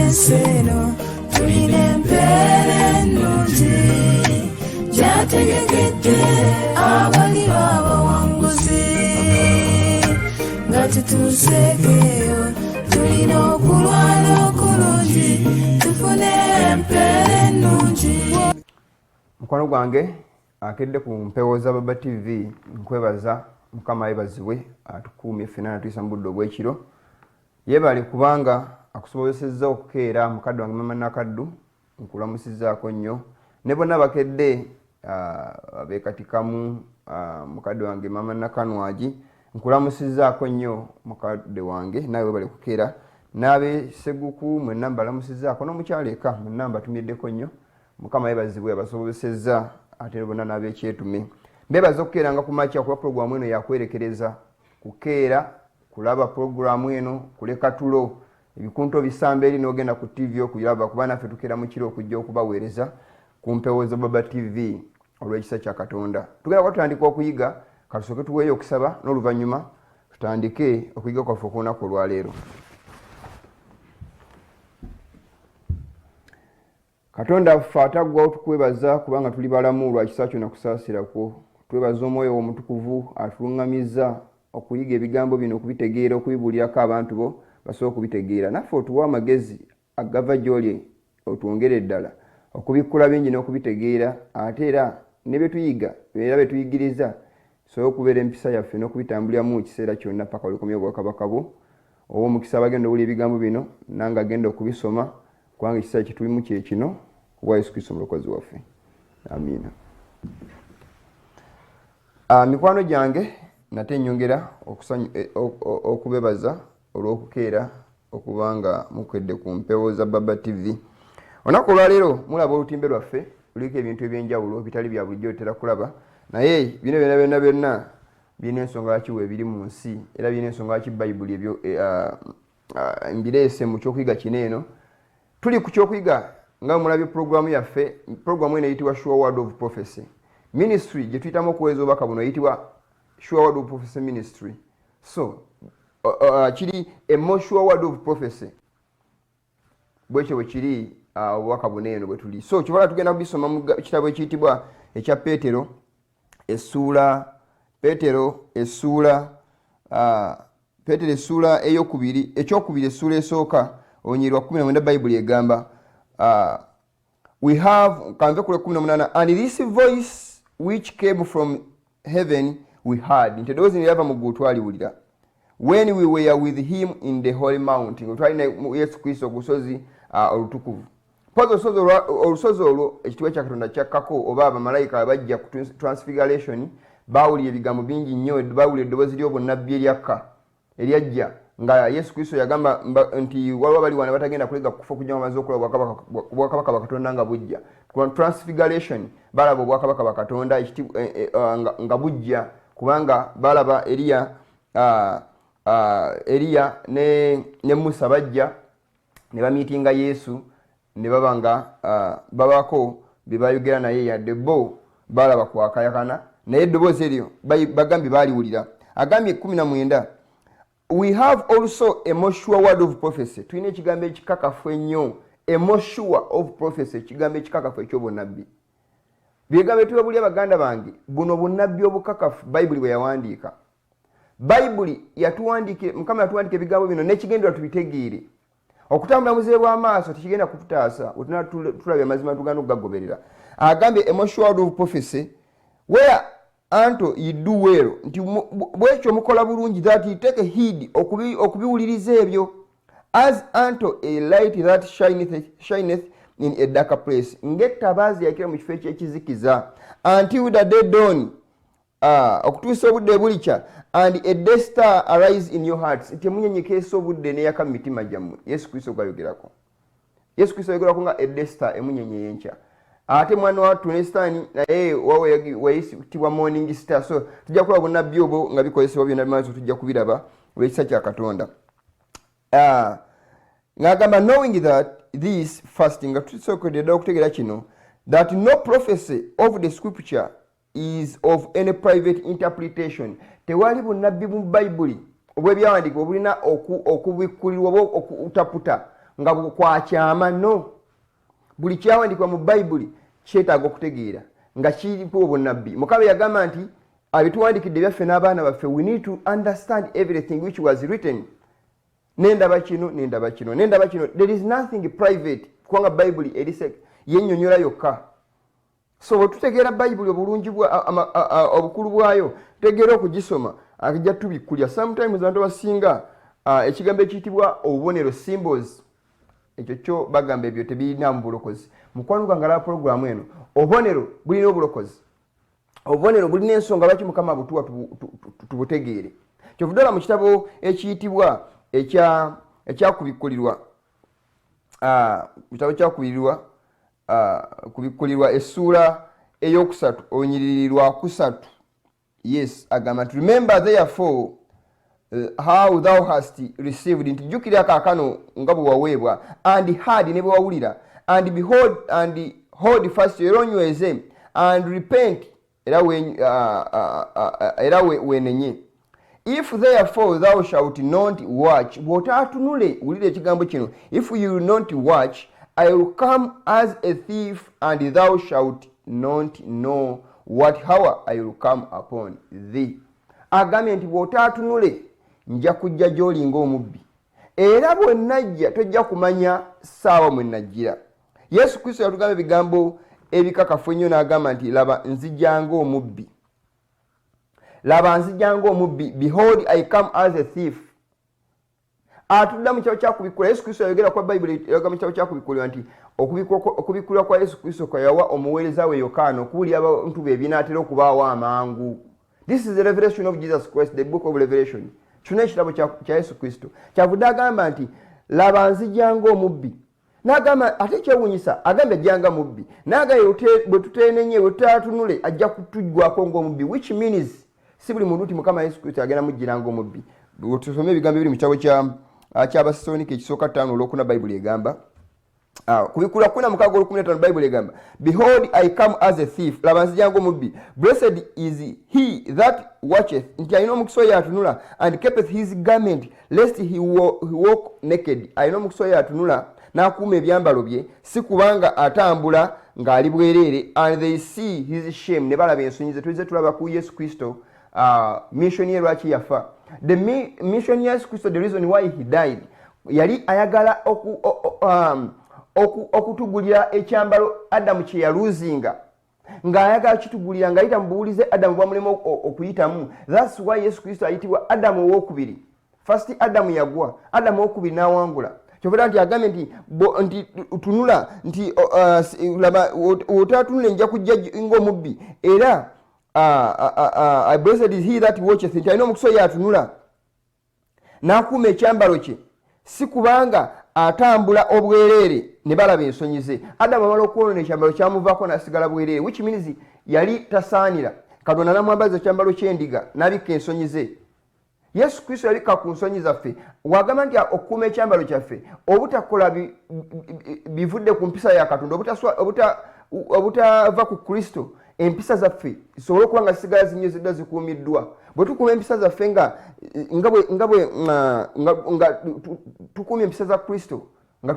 ensi eno tulina empeera ennungi gyategekedde abali abawanguzi nga tutuuseeko eyo tulina okulwana okulungi tufune empeera ennungi. Mukwano gwange akedde ku mpewo za Baba TV, nkwebaza. Mukama yebazibwe atukuumye ffena natuyisa mu budde obw'ekiro. Yebale kubanga akusobozesezza okukeera. Mukadde wange mama Nakaddu, nkulamusizaako nnyo, ne bonna bakedde abekatikamu. Mukadde wange mama Nakanwagi, nkulamusizaako nnyo. Mukadde wange, nawe webale kukeera. N'abeseguku mwenna mbalamusizaako, n'omukyalo eka mwenna mbatumiddeko nnyo. Mukama yebazibwe abasobozesezza. Ate bonna n'abekyetume mbebaza okukeeranga ku makya, kuba puroguramu eno yakwerekereza kukeera kulaba puroguramu eno, kuleka tulo, ebikunto bisamba eri n'ogenda ku TV okuyiraba, kuba naffe tukeera mu kiro okujja okubaweereza ku mpewo za Baba TV. Olw'ekisa kya Katonda tugenda kuba tutandika okuyiga. Katusooke tuweeyo okusaba, n'oluvannyuma tutandike okuyiga kwaffe okulunaku olwaleero. Katonda ffe ataggwawo, tukwebaza kubanga tuli balamu lwa kisa kyo nakusaasira kwo. Twebaza Omwoyo wo Omutukuvu atuluŋŋamizza okuyiga ebigambo bino, okubitegeera, okubibuulirako abantu bo basobole okubitegeera. Naffe otuwa amagezi agava gy'oli, otwongere ddala okubikkula bingi n'okubitegeera, ate era ne bye tuyiga era bye tuyigiriza tusobole okubeera empisa yaffe n'okubitambuliramu ekiseera kyonna paka olikomya obwakabaka bwo. Ow'omukisa abagenda owulira ebigambo bino, nange agenda okubisoma, kubanga ekiseera kyetulimu kye kino, kubwa Yesu Kristo Omulokozi waffe, amiina. Mikwano gyange, nate nyongera okubebaza olw'okukeera okuba nga mukedde ku mpewo za Baba TV. Olunaku olwaleero mulaba olutimbe lwaffe luliko ebintu ebyenjawulo bitali bya bulijjo bitera kulaba, naye bino byonna byonna byonna birina ensonga lwaki weebiri mu nsi, era birina ensonga lwaki Bayibuli ebyo mbireese mu kyokuyiga kino eno. Tuli ku kyokuyiga nga mulabye puroguramu yaffe. Puroguramu eno eyitibwa Sure Word of Prophecy Ministry. Gye tuyitamu okuweereza obubaka buno eyitibwa Sure Word of Prophecy Ministry. So kiri a more sure word of prophecy, bwekyo bwe kiri. Obubaka buno eno bwe tuli, so kibala tugenda kubisoma mu kitabo ekiyitibwa ekya Peetero essuula, Peetero essuula eyokubiri, ekyokubiri essuula esooka, olunyiriri lwa 19. Bayibuli egamba, we have, kanve ku lwa 18, "And this voice which came from heaven we heard," nti eddoboozi lino lyava mu ggulu twaliwulira, "when we were with him in the holy mount," nga twali ne Yesu Kristo ku lusozi olutukuvu. Pozi olusozi olwo ekitiibwa kya Katonda kyakkako, oba abamalayika bajja ku transfiguration, baawulira ebigambo bingi nnyo, baawulira eddoboozi ly'obunnabbi eryakka, eryajja nga Yesu Kristo yagamba nti waliwo abali wano batagenda kulega kufa okujja bamaze okulaba obwakabaka bwa Katonda nga bujja. Transfiguration balaba obwakabaka bwa Katonda nga bujja, kubanga balaba Eriya, Eriya ne Musa bajja ne bamiitinga Yesu, ne baba nga babako bye bayogera naye. Yadde bo balaba kwakayakana, naye eddoboozi eryo bagambye baaliwulira. Agambye 19, "We have also a more sure word of prophecy," tulina ekigambo ekikakafu ennyo. A more sure of prophecy, ekigambo ekikakafu ekyobunabbi. Byegambo etubabulya, baganda bange, buno bunnabbi obukakafu Bayibuli bwe yawandiika. Bayibuli yatuwandiikire, Mukama yatuwandiika ebigambo bino n'ekigendera tubitegeere. Okutambula muzibe bw'amaaso tekigenda kututaasa wetuna tulabye amazima tugenda okugagoberera. Agambye, "A more sure word of prophecy, where unto you do well," nti bwekyo mukola bulungi, "that you take heed," okubiwuliriza ebyo, "as unto a light that shineth in a dark place," ng'ettabaazi yakira mu kifo ekyekizikiza, "until the day dawn," okutuusa obudde bulikya, "and a day star arise in your hearts," nti emunyenye keesa obudde neyaka mu mitima gyammwe. Yesu Kristo gwayogerako, Yesu Kristo ayogerako nga a day star, emunyenye yenkya. Ate mwana wattu ne Sitaani naye wawe wayitibwa morning star. So tujja kulaba bunnabbi obwo nga bikozesebwa byonna bimaaso, tujja kubiraba olw'ekisa kya Katonda. Ng'agamba, "Knowing that this first," nga tusookedde ddala okutegeera kino, "that no prophecy of the scripture is of any private interpretation." Tewali bunnabbi mu Bayibuli obw'ebyawandiikibwa obulina okubikkulirwa oba okutaputa nga kwakyama. No, buli kyawandiikibwa mu Bayibuli kyetaaga okutegeera nga kiriko obunnabbi. Mukama yagamba nti abituwandikidde byaffe n'abaana baffe. We need to understand everything which was written. Nendaba kino, nendaba kino, nendaba kino. There is nothing private, kubanga Bayibuli erise yennyonnyola yokka. So bwe tutegeera Bayibuli obulungi, obukulu bwayo, tutegeera okugisoma, ajja tubikkulya. Sometimes abantu abasinga ekigambo ekiyitibwa obubonero, symbols, ekyo kyo bagamba ebyo tebirinamu bulokozi. Mukwano gwange alaba puroguramu eno, obubonero bulina obulokozi, obubonero bulina ensonga lwaki Mukama butuwa tubutegeere. Kyovudde ola mu kitabo ekiyitibwa ekyakubikkulirwa, mu kitabo kyakubirirwa kubikkulirwa essuula 3, olunyiriri lwakusatu, yes, agamba nti, "Remember therefore how thou hast received," nti jjukira kaakano nga bwe waweebwa, "and heard," ne bwe wawulira, "and behold and hold fast," era onyweze, "and repent," era wenenye. "If therefore thou shalt not watch," bw'otaatunule, wulira ekigambo kino, "if you will not watch, I will come as a thief, and thou shalt not know what hour I will come upon thee." Agambye nti bw'otaatunule, nja kujja gy'oli ng'omubbi, era bwe najja tojja kumanya ssaawa mwe najjira. Yesu Kristo yatugamba ebigambo ebikakafu ennyo n'agamba nti, "Laba, nzija ng'omubbi, laba, nzija ng'omubbi. Behold, I come as a thief." Atudda mu kitabo kyakubikkulwa, Yesu Kristo yayogera kwa Bayibuli eyoga mu kitabo kyakubikkulwa nti okubikkulwa kwa Yesu Kristo kwe yawa omuweereza we Yokaana okuwulira abantu be ebinaatera okubaawo amangu. This is the revelation of Jesus Christ, the book of Revelation. Kino ekitabo kya Yesu Kristo kyavudde agamba nti, "Laba, nzija ng'omubbi." N'agamba ate ekyewuunyisa, agambye ajjanga mubbi, n'agambye bwe tuteenenye, bwe tutatunule, ajja kutujjwako ng'omubbi, which means si buli muntu nti Mukama Yesu Kristo agenda mujjira ng'omubbi. Tusome ebigambo ebiri mu kitabo ky'Abasesalonika ekisooka 5 olwokuna. Bayibuli egamba, kubikula 16 olw'15, Bayibuli egamba, "Behold, I come as a thief," laba, nzija ng'omubbi. "Blessed is he that watcheth," nti alina omukisa oyo atunula, "and keepeth his garment, lest he walk naked." Alina omukisa oyo atunula n'akuuma ebyambalo bye, si kubanga atambula ng'ali bwereere, "and they see his shame," ne balaba ensonyi ze. Tulize tulaba ku Yesu Kristo, mission ye lwaki yafa. The mission ya Yesu Kristo, the reason why he died, yali ayagala okutugulira ekyambalo Adamu kye yaluzinga, ng'ayagala kitugulira ng'ayita mu buwulize Adamu bwamulema okuyitamu. That's why Yesu Kristo ayitibwa Adamu owokubiri. First Adamu yagwa, Adamu owokubiri n'awangula. Kyovera nti agambye nti nti tunula nti laba, otatunula, nja kujja ng'omubbi. Era "Blessed is he that watcheth," nti alina omukisa oyo atunula n'akuuma ekyambalo kye, si kubanga atambula obwereere ne balaba ensonyi ze. Adamu amala okwonona, ekyambalo kyamuvaako n'asigala bwereere, which means yali tasaanira. Katonda namwambaza ekyambalo ky'endiga n'abikka ensonyi ze. Yesu Kristo yabikka ku nsonyi zaffe. Wagamba nti okukuuma ekyambalo kyaffe, obutakola bivudde ku mpisa ya Katonda, obutava ku Kristo, empisa zaffe zisobole okuba nga zisigala zinywezeddwa, zikuumiddwa. Bwe tukuuma empisa zaffe nga tukuuma empisa za Kristo, nga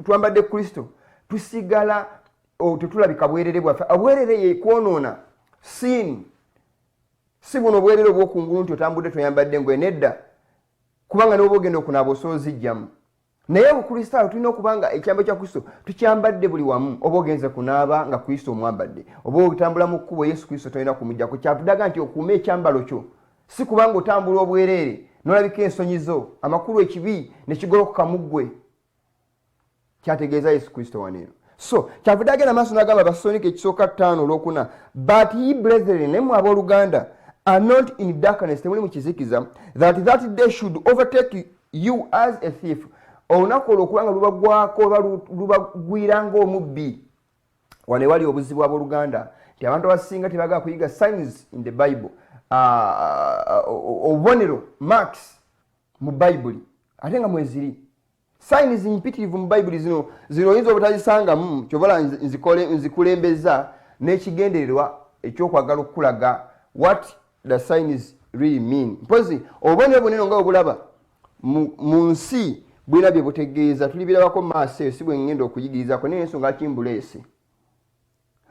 twambadde Kristo, tusigala tetulabika bwerere bwaffe. Obwerere yekwonoona, sin. Si buno obwerere obwokungulu nti otambudde toyambadde ngoye, nedda, kubanga noba ogenda okunaaba osobola ozijjamu. Naye obukristaayo tulina okuba nga ekyambo kya Kristo tukyambadde buli wamu. Oba ogenze kunaaba, nga Kristo omwambadde. Oba otambula mu kkubo, Yesu Kristo tolina kumugjako. Kyavudaga nti okuuma ekyambalo kyo, si kubanga otambula obwereere nolabika ensonyi zo, amakulu ekibi nekigolokoka mu ggwe. Kyategeeza Yesu Kristo waneeno. So kyavudde agenda maaso n'agamba Basonika ekisooka 5 olwokuna, "But ye, brethren," naye mwe abooluganda, "are not in darkness," temuli mu kizikiza, "that that day should overtake you as a thief," olunaku olwo okubanga lubagwako oba lubagwira ng'omubbi. Wano ewali obuzibu, abooluganda, nti abantu abasinga tebagala kuyiga signs in the Bible, obubonero, marks mu Bayibuli, ate nga mweziri signs mpitirivu mu Bayibuli. Zino oyinza obutazisangamu, kyovala nzikulembeza n'ekigendererwa ekyokwagala okukulaga what the signs really mean. Mpozi obubonero bunene nga obulaba mu nsi Bulina bye butegeeza, tulibirabako mu maaso eyo, si bwe ŋŋenda okuyigirizako, naye ensonga kimbuleese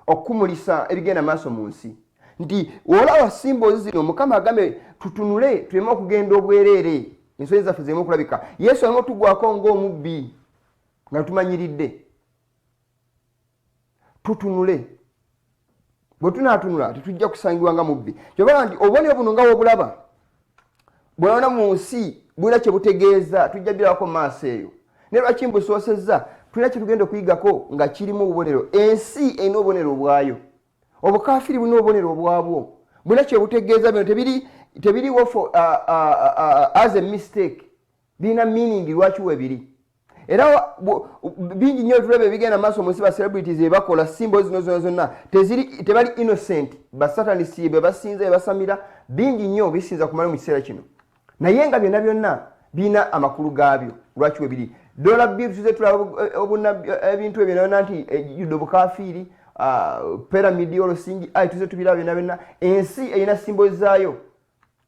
okukumulisa ebigenda maaso mu nsi, nti olaba symbols zino. Mukama agambe tutunule, tuleme okugenda obwereere, ensonyi zaffe zireme okulabika. Yesu aleme otugwako ng'omubbi nga tumanyiridde. Tutunule. Bwe tunaatunula, tetujja kusangibwa nga mubbi. Kyobala nti obubonero buno nga wobulaba bwona mu nsi bulina kye butegeeza, tujja birabako mu maaso eyo. Naye lwaki mbusoosezza? Tulina kye tugenda okuyigako nga kirimu obubonero. Ensi erina obubonero bwayo, obukafiri bulina obubonero obwabwo, bulina kyebutegeeza. Bino tebiriwo for as a mistake, birina meaning lwaki webiri. Era bingi nnyo tulaba ebigenda maaso mu nsi, ba celebrities ebakola symbol zino zonna zonna, tebali innocent. Basatanisi be basinza, bebasamira, bingi nnyo bisinza kumala mu kiseera kino, naye nga byonna byonna birina amakulu gaabyo lwaki webiri. Dola bill, tuze tulaba ebintu ebyo byonna nti ejjudde obukafiiri, pyramid, olusingi ai, tuze tubiraba byonna byonna. Ensi erina symbol zaayo.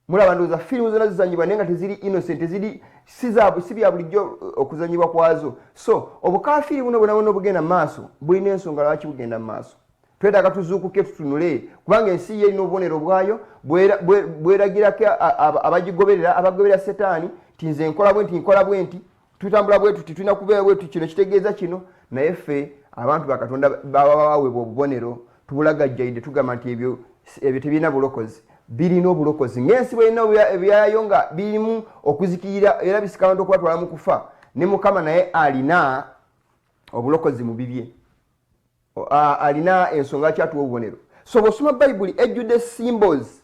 Mulaba, ndowooza firimu zonna zizanyibwa, naye nga teziri innocent, teziri si bya bulijjo okuzanyibwa kwazo. So obukafiiri buno bwona bwona obugenda mu maaso bulina ensonga lwaki bugenda mu maaso. Twetaaga tuzuukuke, tutunule, kubanga ensi ye erina obubonero bwayo bweragirako abagigoberera, abagoberera Setaani, nti nze nkola bwe nti, nkola bwe nti, tutambula bwe tuti, tulina kubeera bwe tuti, kino kitegeeza kino. Naye ffe abantu ba Katonda baba baweebwa obubonero, tubulagajjalidde, tugamba nti ebyo tebirina bulokozi. Birina obulokozi. Ng'ensi bwerina ebyayo nga birimu okuzikirira era bisika abantu okubatwala mu kufa, ne Mukama naye alina obulokozi mu bibye. Alina ensonga kyatuwa obubonero. So bwosoma Bayibuli, ejjudde symbols,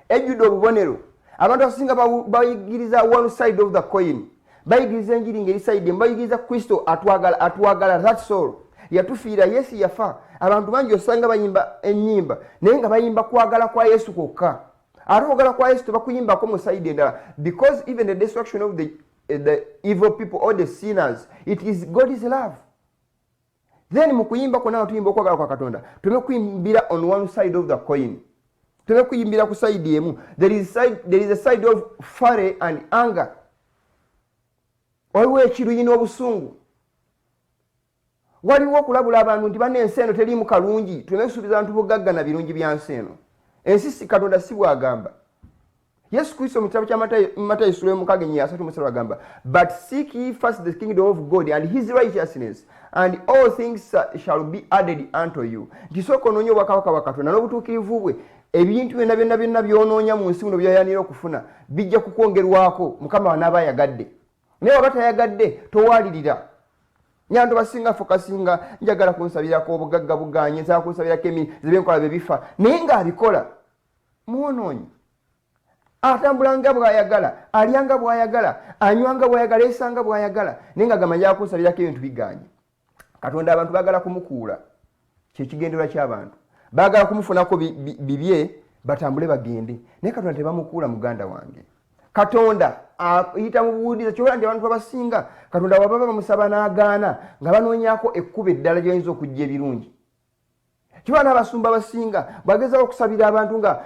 ejjudde obubonero. Abantu abasinga bayigiriza one side of the coin, bayigiriza enjiri ngeri side emu, bayigiriza Kristo atwagala, atwagala, that's all, yatufiira, Yesu yafa. Abantu bangi osanga bayimba ennyimba, naye nga bayimba kwagala kwa Yesu kwokka, ate okwagala kwa Yesu tebakuyimbako mu side endala, because even the destruction of the evil people or the sinners, it is God's love. Then mu kuyimba kwonna nga tuyimba okwagala kwa Katonda, tuleme kuyimbira on one side of the coin, tuleme kuyimbira ku side emu. There is a side of fury and anger. Waliwo ekiruyi n'obusungu, waliwo okulabula abantu nti banna, ensi eno teriimu kalungi, tuleme kusuubiza bantu bugagga na birungi bya nsi eno. Ensi si Katonda, si bwagamba Yesu Kristo mu kitabo kya Matayo sula 6 ennya 33 agamba, "But seek ye first the kingdom of God and his righteousness, and all things shall be added unto you," nti sooka onoonya obwakabaka bwa Katonda n'obutuukirivu bwe, ebintu byonna byonna byonna byonoonya mu nsi muno, byoyanira okufuna, bijja kukwongerwako Mukama wanaaba ayagadde. Naye waba tayagadde, towalirira. Nyantu basinga fokasinga, njagala kunsabirako, obugagga buganye, nsaba kunsabirako, emi zebyenkola byebifa, naye ng'abikola mwonoonyi. Atambula nga bw'ayagala, alya nga bw'ayagala, anywa nga bw'ayagala, esanga bw'ayagala, naye nga gamba njagala kunsabirako, ebintu biganye. Katonda abantu baagala kumukuula, kyekigendererwa ky'abantu, baagala kumufunako bibye batambule bagende, naye Katonda tebamukuula. Muganda wange, Katonda ayita mu buwuliza. Kyobola nti abantu abasinga Katonda wababa bamusaba n'agaana, nga banoonyako ekkubo eddala gyayinza okujja ebirungi. Kiba n'abasumba abasinga bwagezaho okusabira abantu, nga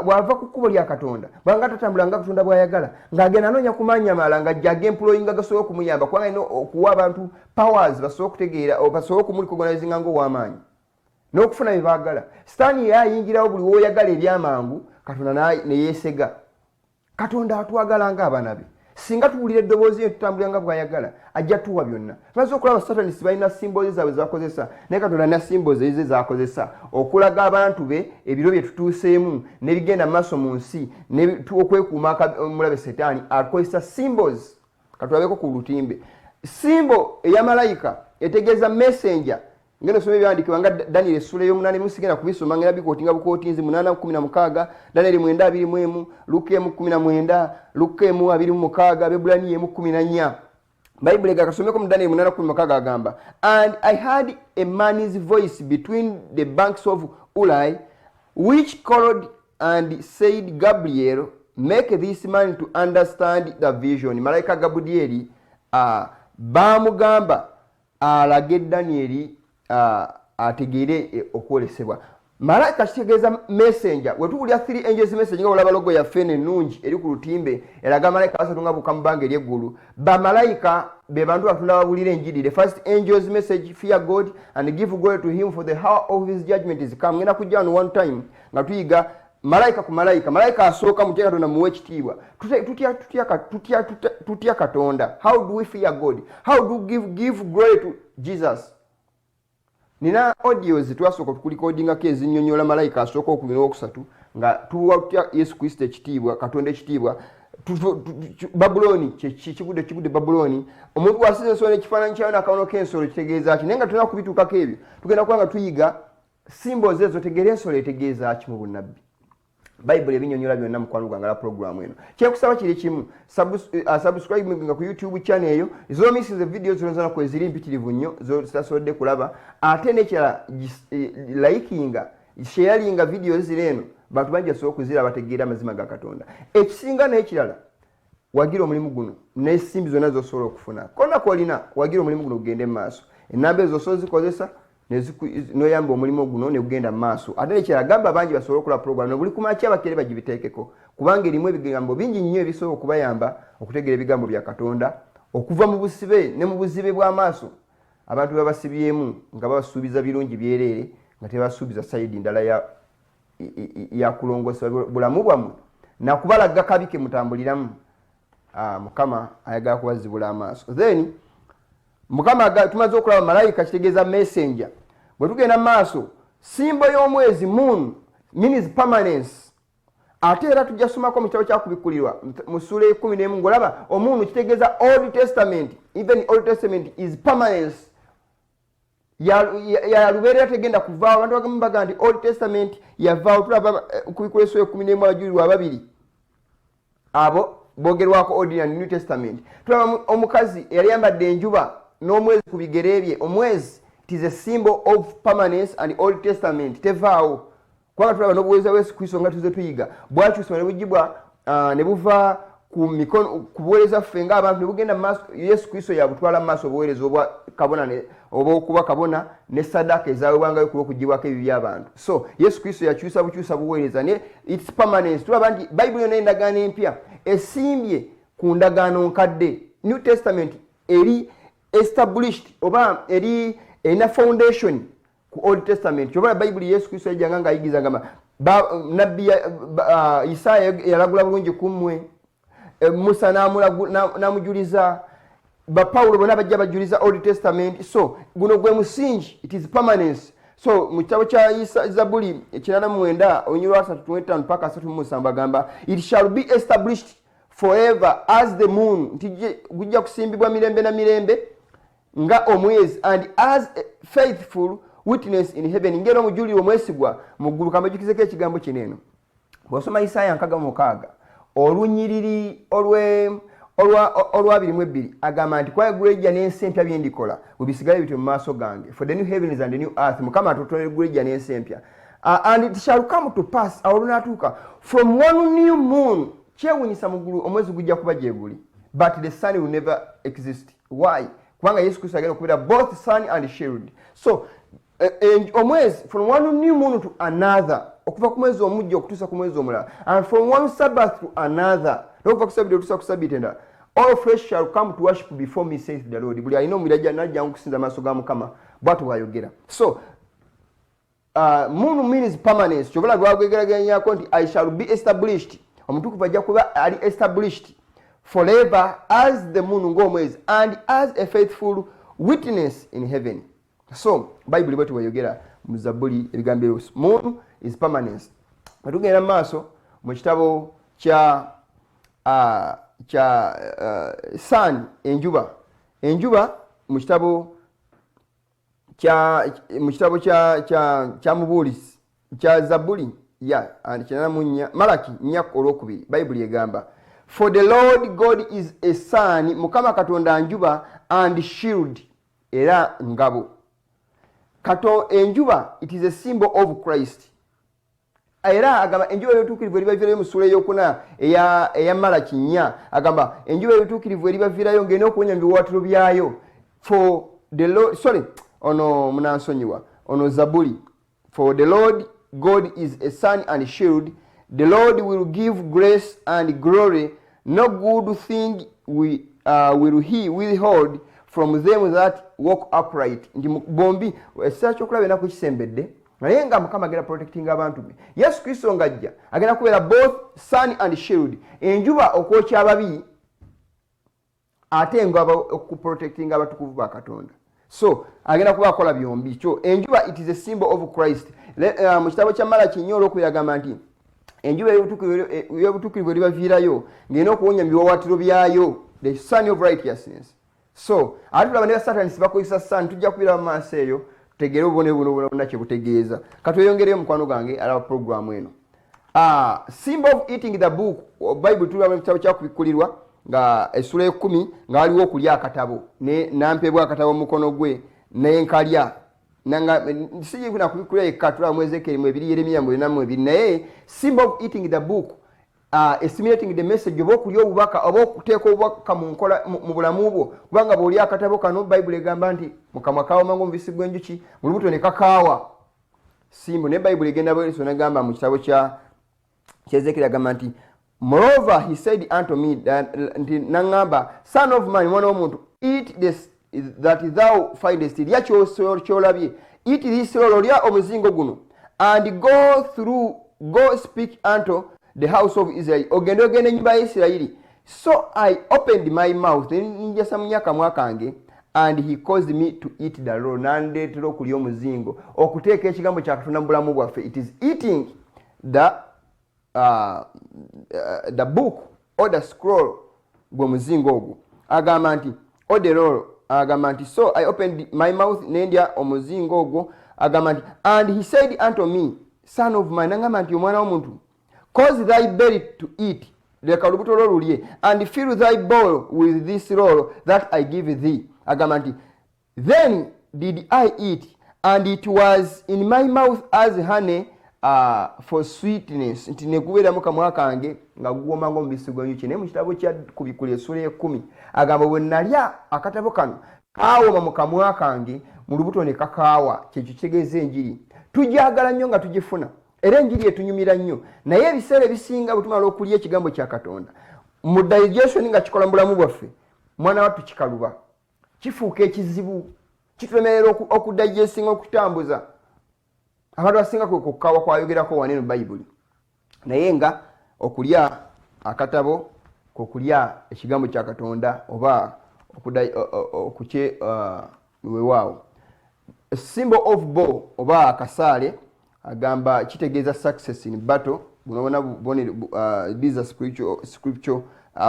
bw'ava ku kkubo lya Katonda, bwanga tatambula nga Katonda bw'ayagala, ng'agenda anoonya ku maanyi amalala, ng'ajja ag'employinga gasobole okumuyamba, kubanga alina okuwa abantu powers basobole okutegeera, basobole okumurecognizinga ng'ow'amaanyi n'okufuna bye baagala. Sitaani ye ayingirawo buli w'oyagala ebyamangu, Katonda ne yeesega. Katonda atwagala ng'abaana be. Singa tuwulira eddoboozi ye, tutambulira nga bw'ayagala, ajja tuwa byonna. Tumaze okulaba satanisi balina symbols zaabwe zebakozesa, naye Katonda alina symbols ezize zakozesa okulaga abantu be ebiro bye tutuuseemu n'ebigenda mu maaso mu nsi, okwekuuma omulabe Setaani. Akozesa symbols. Katulabeko ku lutimbe. Symbol eya malayika etegeeza messenger. Ngenda osoma ebyawandiikibwa nga Daniel essula ey'omunaana, ebimu sigenda kubisoma, ngenda bikootinga bukootinzi. 8:16, Daniel 9:21, Luka 1:19, Luka 1:26, Bebulaniya 1:14. Bayibuli ega kasomeko mu Daniel 8:16, agamba, "And I heard a man's voice between the banks of Ulai, which called and said, 'Gabriel, make this man to understand the vision.'" Malayika Gabudyeri bamugamba alage Danieri ategeere okwolesebwa. Malayika kitegeeza messenger. Wetuwulira three angels message, nga olaba logo yaffe eno ennungi eri ku lutimbe eraga malayika basatu nga buka mu bbanga ery'eggulu. Bamalayika be bantu Katonda babulira enjiri. The first angel's message: "Fear God and give glory to him, for the hour of his judgment is come." Ngenda kujja wano one time nga tuyiga malayika ku malayika. Malayika asooka: mutya Katonda, muwe ekitiibwa. Tutya Katonda? How do we fear God? How do we give glory to Jesus? Nina audios twasooka tukulikodingako ezinyonyola malayika asooka, okubiri, n'owokusatu, nga tuwa tutya Yesu Kristo ekitiibwa, Katonda ekitiibwa. Babuloni kikigudde, kigudde Babuloni. Omuntu wasiza ensolo n'ekifaananyi kyayo n'akabonero k'ensolo kitegeeza ki? Naye nga tulina kubituukako ebyo, tugenda kuba nga tuyiga symbols ezo, tegeera ensolo etegeeza ki mu bunnabbi. Bayibuli ebinyonyola byonna. Mukwano gwange, la programu eno, kyenkusaba kiri kimu: subscribe nga ku YouTube channel eyo. Zomisinze video zino zona kweziri mpitirivu nnyo zitasobodde kulaba. Ate nekirala, likinga, sharinga video zino eno, bantu bangi basobole okuzira, bategeera amazima ga Katonda. Ekisinga n'ekirala, wagira omulimu guno n'ensimbi zonna zosobola okufuna. Konna kolina, wagira omulimu guno gugende mu maaso. Enamba ezo osobola zikozesa noyamba omulimu guno negugenda mu maaso. Ate nekirala, gamba bangi basobole okulaba program nobuli kumakya, bakere bagibiteekeko, kubanga erimu ebigambo bingi nnyo ebisobola okubayamba okutegeera ebigambo bya Katonda, okuva mu busibe ne mu buzibe bw'amaaso abantu babasibyemu nga babasuubiza birungi byereere, nga tebasuubiza side ndala ya kulongoosa bulamu bwammwe nakubalaga kabi ke mutambuliramu. Ah, Mukama ayagala kubazibula amaaso. Then Mukama tumaze okulaba malayika kitegeeza messenger. Bwe tugenda mu maaso, symbol y'omwezi, moon, means permanence. Ate era tujja somako mu kitabo kyakubikkulirwa mu ssuula 11, ng'olaba omoon kitegeeza Old Testament. Even Old Testament is permanence, ya lubeerera, tegenda kuvaawo. Abantu bagamu baga nti Old Testament yavaawo. Tulaba kubikula essuula 11, abajulirwa ababiri abo bogerwako Old and New Testament. Tulaba omukazi eyali yambadde enjuba n'omwezi ku bigere bye. Omwezi, it is a symbol of permanence and Old Testament, tevaawo, kubanga tulaba n'obuweereza bwa Yesu Kristo nga tuze tuyiga bwakyusibwa ne bugibwa, ne buva ku mikono ku buweereza ffe ng'abantu ne bugenda mu maaso. Yesu Kristo yabutwala mu maaso obuweereza obwa kabona oba okuba kabona ne saddaaka ezaweebwangayo kuba okugibwako ebibi by'abantu. So Yesu Kristo yakyusa bukyusa buweereza ne its permanence. Tulaba nti Bayibuli yonna, endagaano empya esimbye ku ndagaano nkadde. New Testament eri established oba eri erina foundation ku Old Testament. Kyoba Bayibuli, Yesu Kristo yajjanga ng'ayigiza ngamba nabbi Isaaya yalagula bulungi ku mmwe, Musa n'amujuliza, bapawulo bonna bajja bajuliza Old Testament. So guno gwe musingi, it is permanence. So mu kitabo kya Zabuli 89 olunyiriri lwa 35 paka 37 agamba, "It shall be established forever as the moon," nti gujja kusimbibwa mirembe na mirembe nga omwezi, "and as a faithful witness in heaven," ngera omujulirwa omwesigwa mu ggulu. Kambajukizeko ekigambo kino eno. Bw'osoma Isaaya 66 olunyiriri olwa 22, agamba nti, "Kuba eggulu ejja n'ensi empya byendikola bwe bisigale bityo mu maaso gange." For the new heavens and the new earth, Mukama atutonera eggulu ejja n'ensi empya. And it shall come to pass, awo olunaatuuka, from one new moon. Kyewunyisa, mu ggulu omwezi gujja kuba gye guli, but the sun will never exist. Why? Kubanga Yesu Kristo agenda okubeera both sun and shield. So omwezi, from one new moon to another, okuva ku mwezi omujja okutuusa ku mwezi omulala, and from one Sabbath to another, n'okuva ku Sabiti okutuusa ku Sabiti endala, all flesh shall come to worship before me, says the Lord. Buli alina omubiri ajja najja okusinza maaso ga Mukama, bwatyo bwayogera. So moon means permanence. Kyobola lwagwegeraganyako nti I shall be established, omutukuvu ajja kuba ali established forever as the moon, ng'omwezi, and as a faithful witness in heaven. So Bayibuli bwetyo bweyogera mu Zabuli ebigambo ebyo. Moon is permanence. Bwetugenda mu maaso mu kitabo kya sun, enjuba. Enjuba mu kitabo kya Mubuulisi, kya Zabuli ya 84, Malaki 4 olwokubiri, Bayibuli egamba, "For the Lord God is a sun," Mukama Katonda njuba, "and shield," era ngabo. Kato enjuba, it is a symbol of Christ. Era agamba enjuba y'obutuukirivu eribavirayo mu ssuula eyokuna eya Malaki 4. Agamba enjuba y'obutuukirivu eribavirayo ng'erina okuwonya mu biwaatiro byayo. For the Lord, sorry, ono munansonyiwa, ono Zabuli. For the Lord God is a sun and shield. The Lord will give grace and glory. No good thing will he withhold from them that walk upright. Nti bombi ekiseera ky'okulaba enaku kisembedde, naye nga Mukama agenda protecting abantu be. Yesu Kristo ng'ajja agenda kubeera both sun and shield, enjuba okwokya ababi ate nga okuprotectinga abatukuvu ba Katonda. So agenda kuba akola byombi. Kyo enjuba, it is a symbol of Christ. Mu kitabo kya Malaki nnyo olwokubiri agamba nti enjuba ey'obutuukirivu eribaviirayo ng'erina okuwonya mu biwawatiro byayo, the sun of righteousness. So ate tulaba ne basatanisi bakozesa sun. Tujja kubiraba mu maaso eyo, tutegeere obubonero buno bwonna kye butegeeza. Katweyongereyo, mukwano gwange alaba programu eno. Symbol of eating the book, Bible, tulaba mu kitabo kyakubikkulirwa nga essula 10 nga waliwo okulya akatabo, nampeebwa akatabo mu mukono gwe nenkalya. Sijina kubikkulira yekka, tulaba mu Ezekeri mu 2, Yeremiya mu 42. Naye symbol of eating the book, assimilating the message, oba okulya obubaka oba okuteeka obubaka mu nkola mu bulamu bwo, kubanga bw'olya akatabo kano, Bayibuli egamba nti mukamwa kawoma ng'omubisi gw'enjuki, mu lubuto ne kakaawa simbu. Naye Bayibuli egenda bweso negamba mu kitabo kya Ezekeri, agamba nti, "Moreover he said unto me," nti naŋŋamba, "Son of man, mwana w'omuntu, eat this that thou findest," lya kyolabye, "eat this roll," lya omuzingo guno, "and go through, go speak unto the house of Israel," ogende ogende enyumba ya Isirayiri. "So I opened my mouth," njasamunya akamwa kange, "and he caused me to eat the roll," nandeetera okulya omuzingo. Okuteeka ekigambo kya Katonda mu bulamu bwaffe, it is eating the book or the scroll, gwe muzingo ogwo. Agamba nti, or the roll, agamba nti, "So I opened my mouth," nendya omuzingo ogwo. Agamba nti, "And he said unto me, Son of man," nagamba nti, omwana w'omuntu, "cause thy belly to eat," leka olubuto lwo lulye, "and fill thy bowl with this roll that I give thee." Agamba nti, "Then did I eat, and it was in my mouth as honey for sweetness," nti nekubeeramu kamwa kange nga guwoma ngaomubisi gw'enjuki. Naye mu kitabo kya Kubikula essula 10 agamba, bwe nalya akatabo kano, kaawoma mu kamwa kange, mu lubuto ne kakaawa. Kyekyo kitegeeza enjiri tujagala nnyo nga tugifuna, era enjiri etunyumira nnyo. Naye ebiseera ebisinga bwe tumala okulya ekigambo kya Katonda mu digestion, nga kikola mu bulamu bwaffe, mwana wattu kikaluba, kifuuka ekizibu, kitulemerera okudigestinga, okutambuza. Abantu basinga kwe kukkawa kwayogerako waneno Bayibuli. Naye nga okulya akatabo kokulya ekigambo kya Katonda oba okukye wewaawo. Symbol of bow oba akasaale, agamba kitegeeza success in battle. Bunobona these are scripture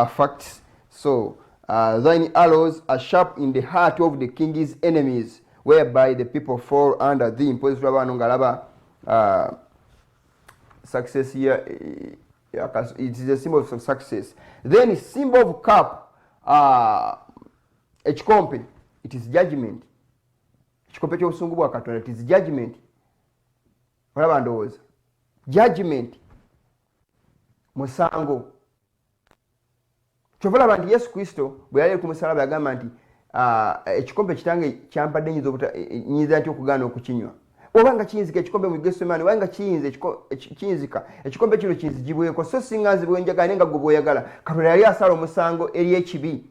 facts. So "Thine arrows are sharp in the heart of the king's enemies, whereby the people fall under thee." Mpozi tulaba wano ngaalaba success ya, it is a symbol of success. Then symbol of cup, ekikompe, it is judgment. Ekikompe ky'obusungu bwa Katonda, it is judgment. Olaba, ndowooza judgment musango. Kyova olaba nti Yesu Kristo bwe yali ku musalaba yagamba nti, "Ekikompe kitange kyampadde nyinza nti okugaana okukinywa? Oba nga kiyinzika ekikompe mu Gesemaani, oba nga kiyinzika ekikompe kino kinzigibweko, so singa nze bwenjagala, naye nga gwe bw'oyagala." Katonda yali asala omusango eri ekibi,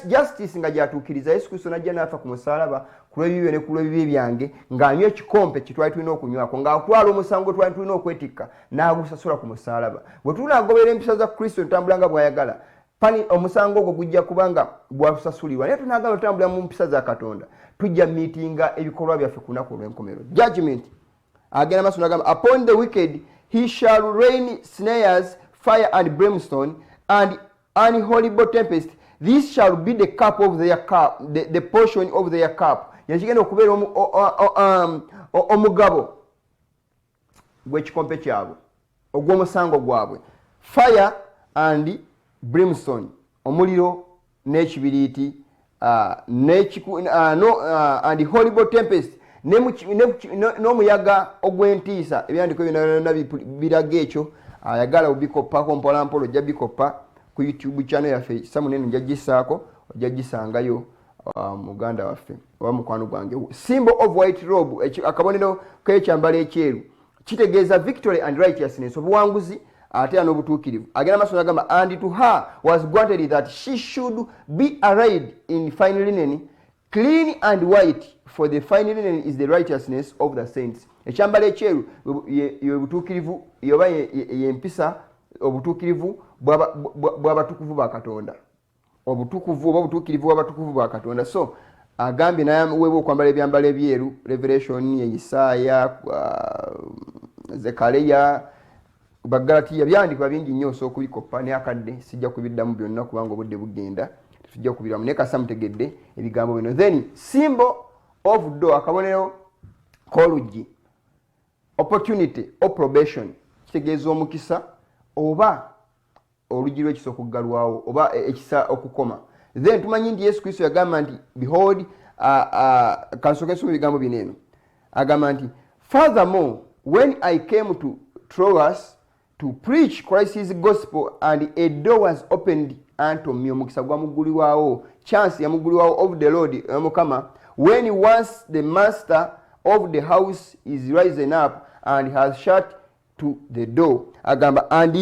justice nga gyatuukiriza. Yesu Kristo najja n'afa ku musalaba ku lw'ebibi ne ku lw'ebibi byange, ng'anywa ekikompe kye twali tulina okunywako, ng'atwala omusango gwe twali tulina okwetikka n'agusasula ku musalaba. Bwe tunaagoberera empisa za Kristo, ntambula nga bw'ayagala, pani omusango ogwo gujja kubanga gwasasulirwa. Naye tunaagala otambulira mu mpisa za Katonda, tujja miitinga ebikolwa byaffe ku lunaku olw'enkomero, judgment. Agenda maaso nagamba, "Upon the wicked he shall rain snares, fire and brimstone, and an horrible tempest. This shall be the cup of their cup, the portion of their cup." Yakigenda okubeera omugabo gw'ekikompe kyabwe ogw'omusango gwabwe, fire and brimstone, omuliro n'ekibiriiti, no, and horrible tempest, n'omuyaga ogw'entiisa. Ebyandiko byonna biraga ekyo. Ayagala obikoppako mpolampola, ojja bikoppa ku YouTube channel yaffe samunene, nja gisaako, ojja gisangayo, muganda waffe oba mukwano gwange. Symbol of white robe, akabonero k'ekyambalo ekyeru. Kitegeeza victory and righteousness, obuwanguzi ate era n'obutuukirivu. Agenda maaso nagamba, "And to her was granted that she should be arrayed in fine linen, clean and white, for the fine linen is the righteousness of the saints." Ekyambalo ekyeru ye butuukirivu oba yempisa, obutuukirivu bw'abatukuvu ba Katonda, obutukuvu oba obutuukirivu bw'abatukuvu ba Katonda. So agambye naweebwa okwambala ebyambalo ebyeru. Revelation, Isaaya, Zekaleya, Bagalatiya, byandikibwa bingi nnyo, osobola okubikoppa. Naye akadde sijja kubiddamu byonna kubanga obudde bugenda, tetujja kubiramu, naye kasa mutegedde ebigambo bino. Then symbol of door, akabonero k'oluggi, opportunity or probation, kitegeeza omukisa oba oluggi lw'ekisa okuggalwawo oba ekisa okukoma. Then tumanyi nti Yesu Kristo yagamba nti, "Behold," kansooke nsoma ebigambo bino eno. Agamba nti, "Furthermore, when I came to Troas to preach Christ's gospel, and a door was opened unto me," omukisa gwamuggulibwawo, chance yamuggulibwawo, "of the Lord," Mukama, "when once the master of the house is risen up and has shut to the door," agamba, "and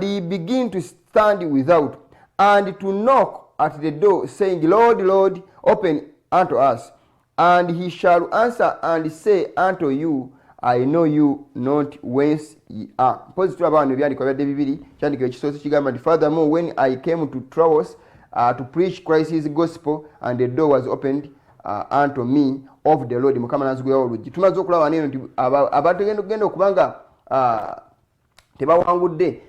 he begin to stand without and to knock at the door, saying, 'Lord, Lord, open unto us.' And he shall answer and say unto you, 'I know you not whence ye are.'" Mpozi tulaba wano ebyandikwa byadde bibiri. Kyandikwa ekisoose kigamba nti, "Furthermore, when I came to Troas to preach Christ's gospel, and the door was opened unto me of the Lord," Mukama nanzigulawo oluggi. Tumaze okulaba neno nti abatugenda okugenda okubanga tebawangudde,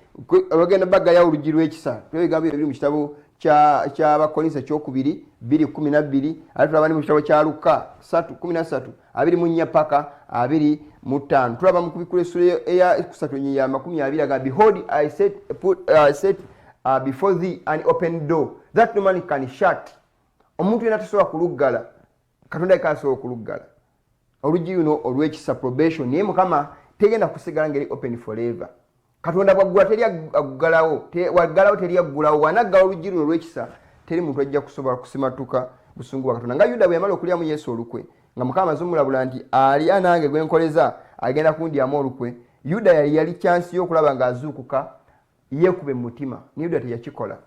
bagenda baggalyawo oluggi lw'ekisa. Ebigambo ebyo biri mu kitabo ky'Abakolinso ekyokubiri 2:12. Ate tulaba ne mu kitabo kya Luka 3:13, 24 paka 25. Tulaba mu Kubikula essula eya kusatu ya 20, agamba, "Behold, I set before thee an open door that no man can shut." Omuntu yena tasobola kuluggala, Katonda yekka asobola okuluggala oluggi luno olw'ekisa, probation. Naye Mukama tegenda kusigala ngeri open forever. Katonda bwaggula teri aggalawo, waggalawo teri aggulawo. Wanaggala oluggi luno olw'ekisa, teri muntu ajja kusobola kusimatuka busungu bwa Katonda. Nga Yuda bwe yamala okulyamu Yesu olukwe, nga Mukama amaze omulabula nti alya nange gwenkoleza agenda kundyamu olukwe, Yuda yali chance y'okulaba ng'azuukuka yeekube mu mutima, ne Yuda teyakikola.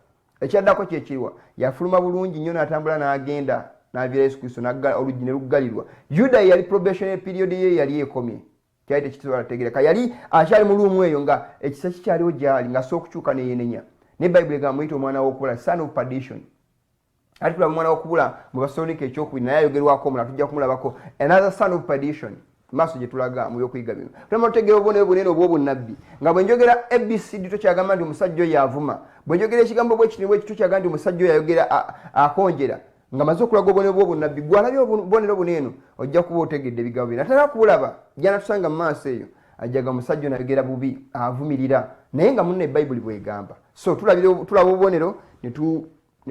Ekyaddako kyekiriwa? Yafuluma bulungi nnyo n'atambula n'agenda n'aviira Yesu Kristo, oluggi ne luggalirwa. Yuda yali probationary period ye yali ekomye, kyali tekisobola kutegereka. Yali akyali mu room eyo nga ekisa kikyaliwo gyali, nga asobola okukyuka neyenenya. Ne Bayibuli egamba muyita omwana w'okubula, son of perdition. Ate tulaba omwana w'okubula mu Basalonika ekyokubiri, naye ayogerwako omulala, tujja kumulabako, another son of perdition maaso gye tulaga mu byokuyiga bino. Tulama tutegeera obubonero bunene obw'obunnabbi. Nga bwe njogera ABCD, tokyagamba nti omusajja oyo avuma. Bwe njogera ekigambo bwekiti bwekiti, tokyagamba nti omusajja oyo ayogera akonjera. Nga maze okulaga obubonero bw'obunnabbi, gwalabye obubonero buno eno, ojja kuba otegedde ebigambo bino. Atera kubulaba jana tusanga mu maaso eyo, ajjaga omusajja ono ayogera bubi, avumirira, naye nga munno ebayibuli bwegamba. So tulaba obubonero ne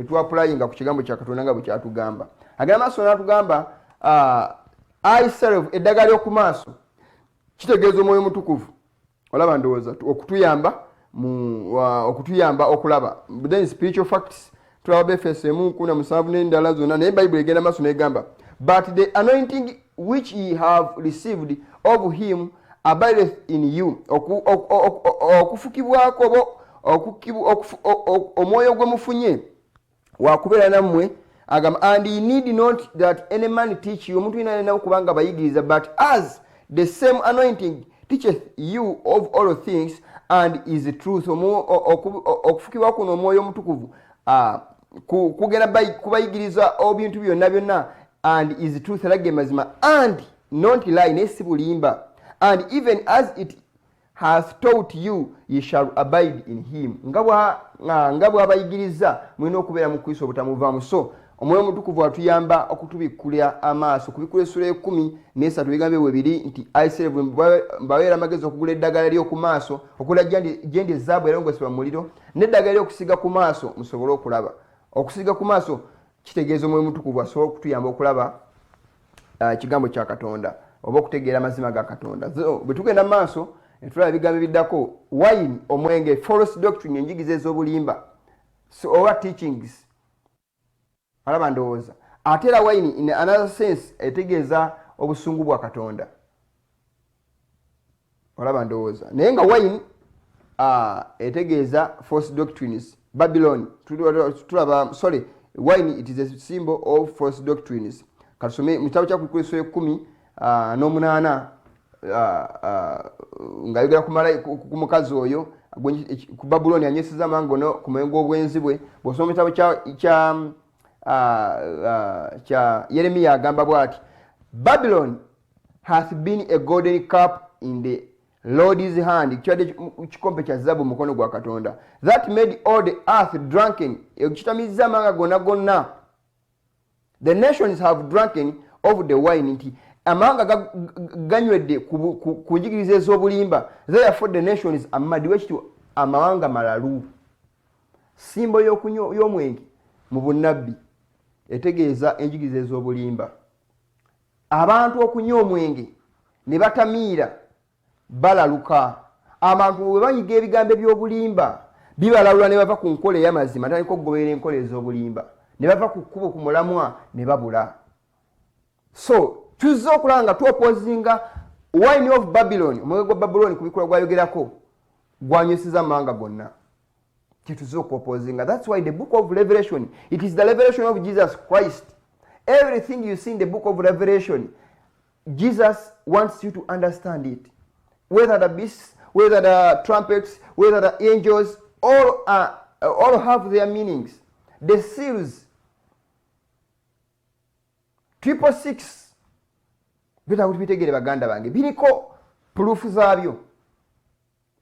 tuapplyinga ku kigambo kya Katonda nga bwe kyatugamba. Agenda maaso n'atugamba, eye salve, eddagala ly'oku maaso, kitegeeza Omwoyo Omutukuvu. Olaba ndowooza okutuyamba okulaba. Then spiritual facts, tulaba Befeso 1:17 n'endala zonna. Naye Bayibuli egenda maaso negamba, "But the anointing which ye have received of him abideth in you." Okufukibwako oba omwoyo gwe mufunye wakubeera nammwe. Agamba, "And ye need not that any man teach you," omuntu yina alina okubanga bayigiriza, "but as the same anointing teacheth you of all things and is truth." Okufukibwa kuno Omwoyo Omutukuvu kugenda kubayigiriza ebintu byonna byonna, "and is truth," era ge mazima, "and not lie," naye si bulimba, "and even as it has taught you, ye shall abide in him." Nga bw'abayigiriza, mulina okubeera mu Kristo obutamuvaamu. So Omwoyo Omutukuvu atuyamba okutubikkulira amaaso. Kubikkula essula 13, ebigambo bwe biri nti, "Eye salve, mbaweera amagezi okugula eddagala ly'oku maaso, okugula gyendi ezaabu erongosebwa mu muliro, n'eddagala ly'okusiiga ku maaso musobole okulaba." Okusiiga ku maaso kitegeeza Omwoyo Omutukuvu asobola okutuyamba okulaba ekigambo kya Katonda oba okutegeera amazima ga Katonda. So, bwe tugenda mu maaso netulaba ebigambo ebiddako, wine, omwenge, false doctrine, enjigiriza ez'obulimba, so, oba teachings. Alaba ndowooza ate era wine in another sense etegeeza obusungu bwa Katonda. Olaba, ndowooza naye nga wine etegeeza false doctrines. Babylon tulaba, sorry, wine, it is a symbol of false doctrines. Katusome mu kitabo kya Kristo 18 ng'ayogera ku mukazi oyo ku Babuloni anyweseza amawanga gonna ku mwenge gw'obwenzi bwe. Bw'osoma mu kitabo kya Yeremiya, agamba bw'ati: "Babylon hath been a golden cup in the Lord's hand," kibadde kikompe kya zabu mu mukono gwa Katonda, "that made all the earth drunken," ekitamizza amawanga gonna gonna. "The nations have drunken of the wine," nti amawanga ganywedde ku njigiriza ez'obulimba. "Therefore the nations are mad." Wekityo amawanga malalu. Symbol y'omwenge mu bunnabbi etegeeza enjigiriza ez'obulimba. Abantu okunywa omwenge ne batamiira, balaluka. Abantu bwe bayiga ebigambo ebyobulimba, bibalawula ne bava ku nkola ey'amazima, tandika okugoberera enkola ez'obulimba, ne bava ku kkubo, ku mulamwa, ne babula. So tuzze okulaba nga twopposinga wine of Babylon, omwenge gwa Babylon. Ku bikula gwayogerako gwanyweseza amawanga gonna, kyetuze okwopposinga. That's why the book of Revelation, it is the revelation of Jesus Christ. Everything you see in the book of Revelation, Jesus wants you to understand it, whether the beasts, whether the trumpets, whether the angels, all have their meanings. The seals, 666, betaaga tubitegeere, baganda bange. Biriko proof zaabyo.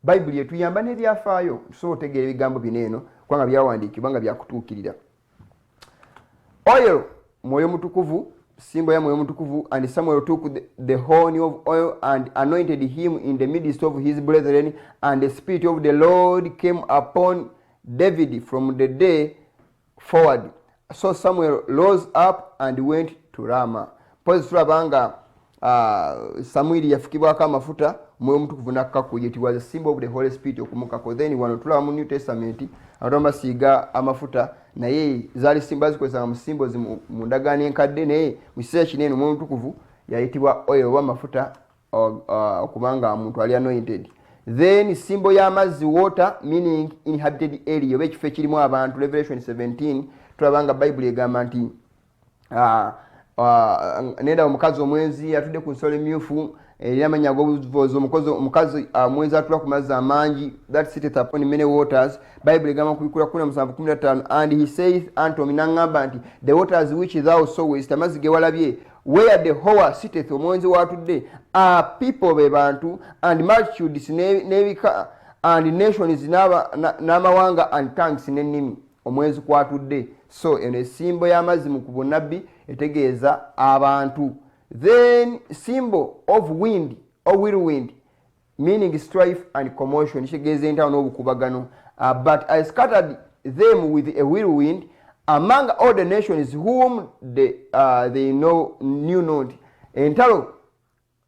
Bayibuli etuyamba n'ebyafaayo, tusobola otegeera ebigambo bino eno, kubanga byawandiikibwa nga byakutuukirira. Oil, Mwoyo Mutukuvu, symbol ya Mwoyo Mutukuvu. "And Samuel took the horn of oil and anointed him in the midst of his brethren, and the spirit of the Lord came upon David from the day forward. So Samuel rose up and went to Rama." Pozi tulaba nga Samwiri yafukibwako amafuta, Omwoyo Omutukuvu nakkaku. It was a symbol of the Holy Spirit okumukako. Then wano tulaba mu New Testament abantu basiiga amafuta, naye zaali bazikozesanga mu symbols mu ndagaano enkadde, naye mu kiseera kino eno Omwoyo Omutukuvu yayitibwa oil oba amafuta, okubanga omuntu ali anointed. Then symbol y'amazzi, water, meaning inhabited area oba ekifo ekirimu abantu. Revelation 17 tulaba nga Bayibuli egamba nti nenda omukazi omwenzi atudde ku nsolo emyufu erina amanya ag'obuvuzi, omukazi omwenzi atula ku mazzi amangi, that sitteth upon many waters. Bayibuli egamba kubikula 17:15, "And he saith unto me," naŋŋamba nti, "the waters which thou sawest," amazzi ge walabye, "where the whore sitteth," omwenzi watudde, "are people," be bantu, "and multitudes," n'ebika, "and nations," n'amawanga, "and tongues," n'ennimi, omwenzi kwatudde. So eno esymbol y'amazzi mu bunnabbi etegeeza abantu. Then symbol of wind or whirlwind, meaning strife and commotion, kitegeeza entalo n'obukubagano. "But I scattered them with a whirlwind among all the nations whom they knew not." Entalo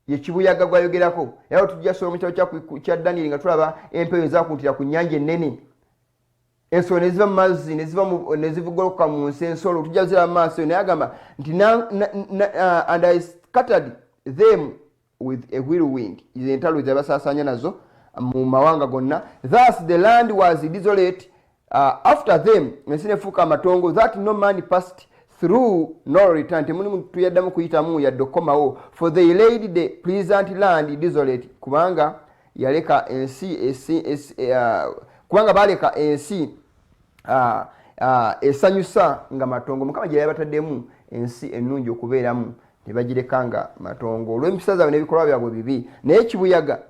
yekibuyaga gwayogerako, era tujja soma mu kitabo kya Danieri nga tulaba empewo ezakuntira ku nnyanja ennene, ensolo neziva mu mazzi, nezivugoloka mu nsi, ensolo tujja ziraba mu maaso. Naye agamba nti, "And I scattered them with a whirlwind," entalo zebasaasanya nazo mu mawanga gonna. "Thus the land was desolate after them," ensi nefuuka amatongo, "that no man passed through nor return," temuli muntu yaddamu kuyitamu yadde okukomawo. "For they laid the pleasant land desolate," kubanga yaleka ensi kubanga baleka ensi esanyusa nga matongo. Mukama gye yabataddemu ensi ennungi okubeeramu, ne bagireka nga matongo olw'empisa zaabwe n'ebikolwa byabwe bibi. Naye kibuyaga,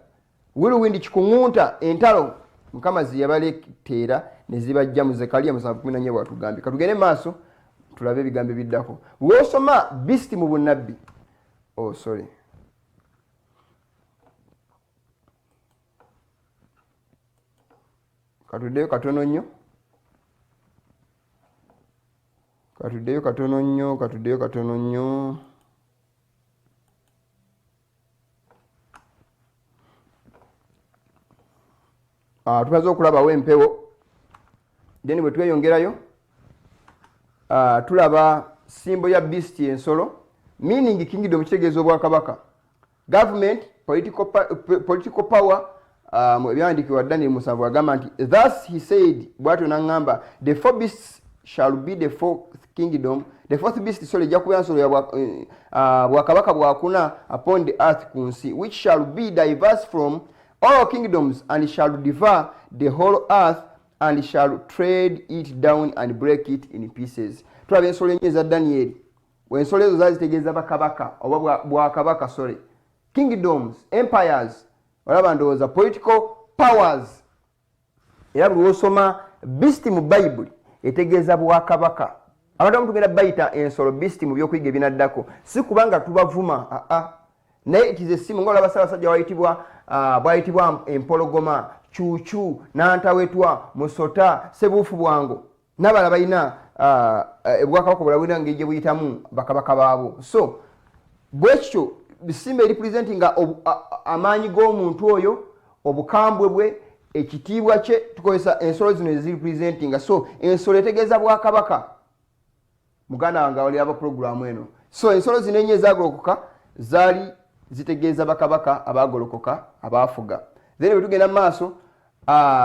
whirlwind, kikuŋŋunta, entalo Mukama zeyabaleteera ne zibajja mu Zekaliya 7:14 bwatugambye. Katugende maaso tulabe ebigambo ebiddako. Bwosoma beast mu bunnabbi, oh sorry, katuddeyo katono nnyo, katuddeyo katono nnyo, katuddeyo katono nnyo. Tumaze okulabawo empewo. Then bwe tweyongerayo, tulaba symbol ya beast, ensolo, meaning kingdom, kitegeeza obwakabaka, government. political power. Mu ebyawandiikibwa Daniel 7 agamba nti, "Thus he said," bwatyo naŋŋamba, "the four beasts shall be the fourth kingdom," the fourth beast, sorry, ejja kubeera nsolo ya bwakabaka bwakuna, "upon the earth," ku nsi, "which shall be diverse from all kingdoms and shall devour the whole earth and shall tread it down and break it in pieces." Tulaba ensolo enye eza Danyeri. Ensolo ezo zazitegeeza bakabaka oba bwakabaka, sorry, kingdoms, empires. Olaba, ndowooza political powers. Era buli wosoma beast mu Bayibuli etegeeza bwakabaka. Abantu abamu tugenda bayita ensolo beast mu byokuyiga ebinaddako, si kubanga tubavuma, aa, naye it is a symbol. Nga olaba Ssaabasajja wayitibwa, bwayitibwa empologoma, kyukyu, nantawetwa, musota, sebuufu bwango n'abalala balina obwakabaka obulala, bulina ngeri gye buyitamu bakabaka baabwo. So bwekityo bisimba erepresentinga amaanyi g'omuntu oyo, obukambwe bwe, ekitiibwa kye. Tukozesa ensolo zino ezirepresentinga. So ensolo etegeeza bwakabaka. Muganda wange awaliraba puroguramu eno, so ensolo zino enye ezagolokoka zaali zitegeeza bakabaka abagolokoka abafuga. Then bwe tugenda mu maaso,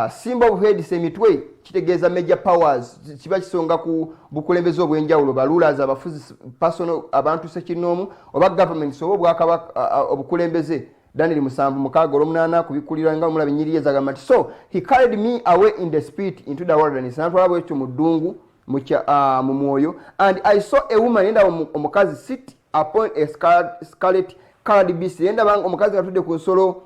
symbol of heads, emitwe kitegeeza major powers. Kiba kisonga ku bukulembeze obw'enjawulo, ba rulers, abafuzi, personal, abantu sekinoomu oba governments oba obwakabaka, obukulembeze. Daniel 7:6 olwomunaana kubikulirwa nga mulaba enyiriri ezagamba nti, "So he carried me away in the spirit into the wilderness," natwala bwekyo mu ddungu mu mwoyo, "and I saw a woman," nendaba omukazi, "sit upon a scarlet colored beast," nendaba omukazi nga atudde ku nsolo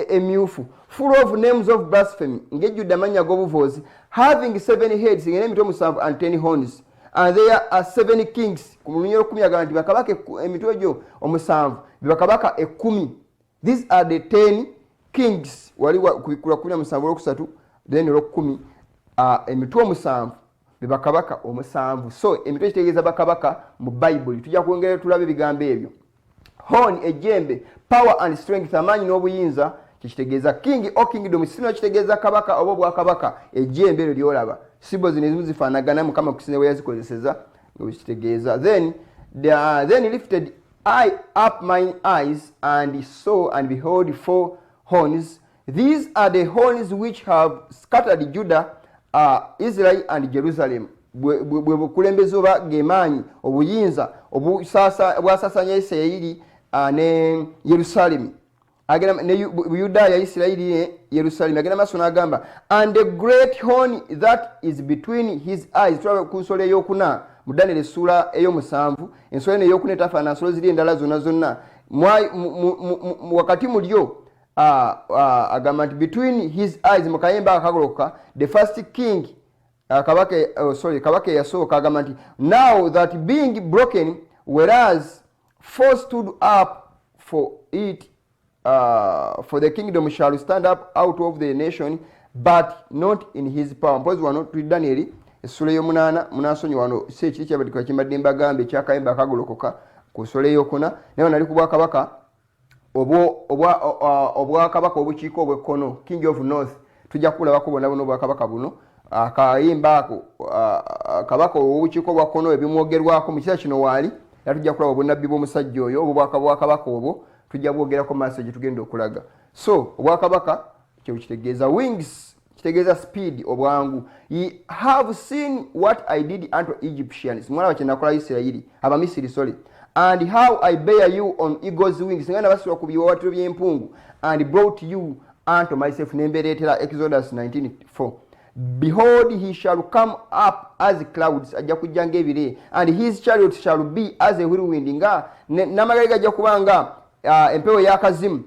emyufu, "full of names of blasphemy," ng'ejjudde amannya g'obuvoozi, "having seven heads," ng'erina emitwe 7, "and 10 horns, and there are seven kings." Ku lunyiriri olw'ekumi agamba nti bakabaka emitwe gyo 7 be bakabaka 10. These are the 10 kings. Wali kubikkulwa 17 olwokusatu, then olwokumi, emitwe 7 be bakabaka 7. So emitwe kitegeeza bakabaka mu Bayibuli. Tujja kwongera tulabe ebigambo ebyo. Horn, ejjembe, power and strength, amaanyi n'obuyinza kyekitegeeza. King or kingdom, sino kitegeeza kabaka oba obwakabaka. Ejjembe eryo lyolaba, symbol zino ezimu zifaanagana, Mukama kusinza bwe yazikozeseza nga kitegeeza. Then lifted I up mine eyes and saw, and behold, four horns. These are the horns which have scattered Judah, Israel and Jerusalem. Bwe bukulembeze oba gemaanyi, obuyinza obwasasanya Isirayiri ne Yerusaalemi. Agenda ne Buyudaaya, Isirayiri ne Yerusaalemi. Agenda maaso n'agamba, "And the great horn that is between his eyes." Tulaba ku nsolo eyokuna mu Daniel essuula ey'omusanvu. Ensolo eno eyokuna etafaanana nsolo ziri endala zonna zonna. Wakati mu lyo, agamba nti between his eyes, mu kayembe akagoloka, the first king, kabaka, oh, sorry, kabaka eyasooka, agamba nti, "Now that being broken, whereas four stood up for it, for the kingdom shall stand up out of the nation, but not in his power." Mpozi wano tuli Danieri essula ey'omunaana. Munansonyi, wano si ekiri kyabadikwa kimbadde mbagamba ekyakayembe akagolokoka ku nsolo eyokuna, naye nali ku bwakabaka obwakabaka obukiiko obwekkono, king of north. Tujja kulabako bonna buno obwakabaka buno. Akayimba ako, kabaka ow'obukiiko bwa kkono, ebimwogerwako mu kiseera kino waali, era tujja kulaba obunabbi bw'omusajja oyo. Obwo bwakabaka obwo tujja bwogerako maaso gye tugenda okulaga. So obwakabaka kyekitegeeza. Wings kitegeeza speed, obwangu. "Ye have seen what I did unto Egyptians," mwalaba kyenakola Isirayiri, Abamisiri, sorry, "and how I bear you on eagle's wings," nga nabasula ku biwawatiro by'empungu, "and brought you unto myself," nembereetera. Exodus 19:4. "Behold, he shall come up as clouds," ajja kujja ng'ebire, "and his chariot shall be as a whirlwind," nga n'amagaali gajja kuba nga empewo ey'akazimu.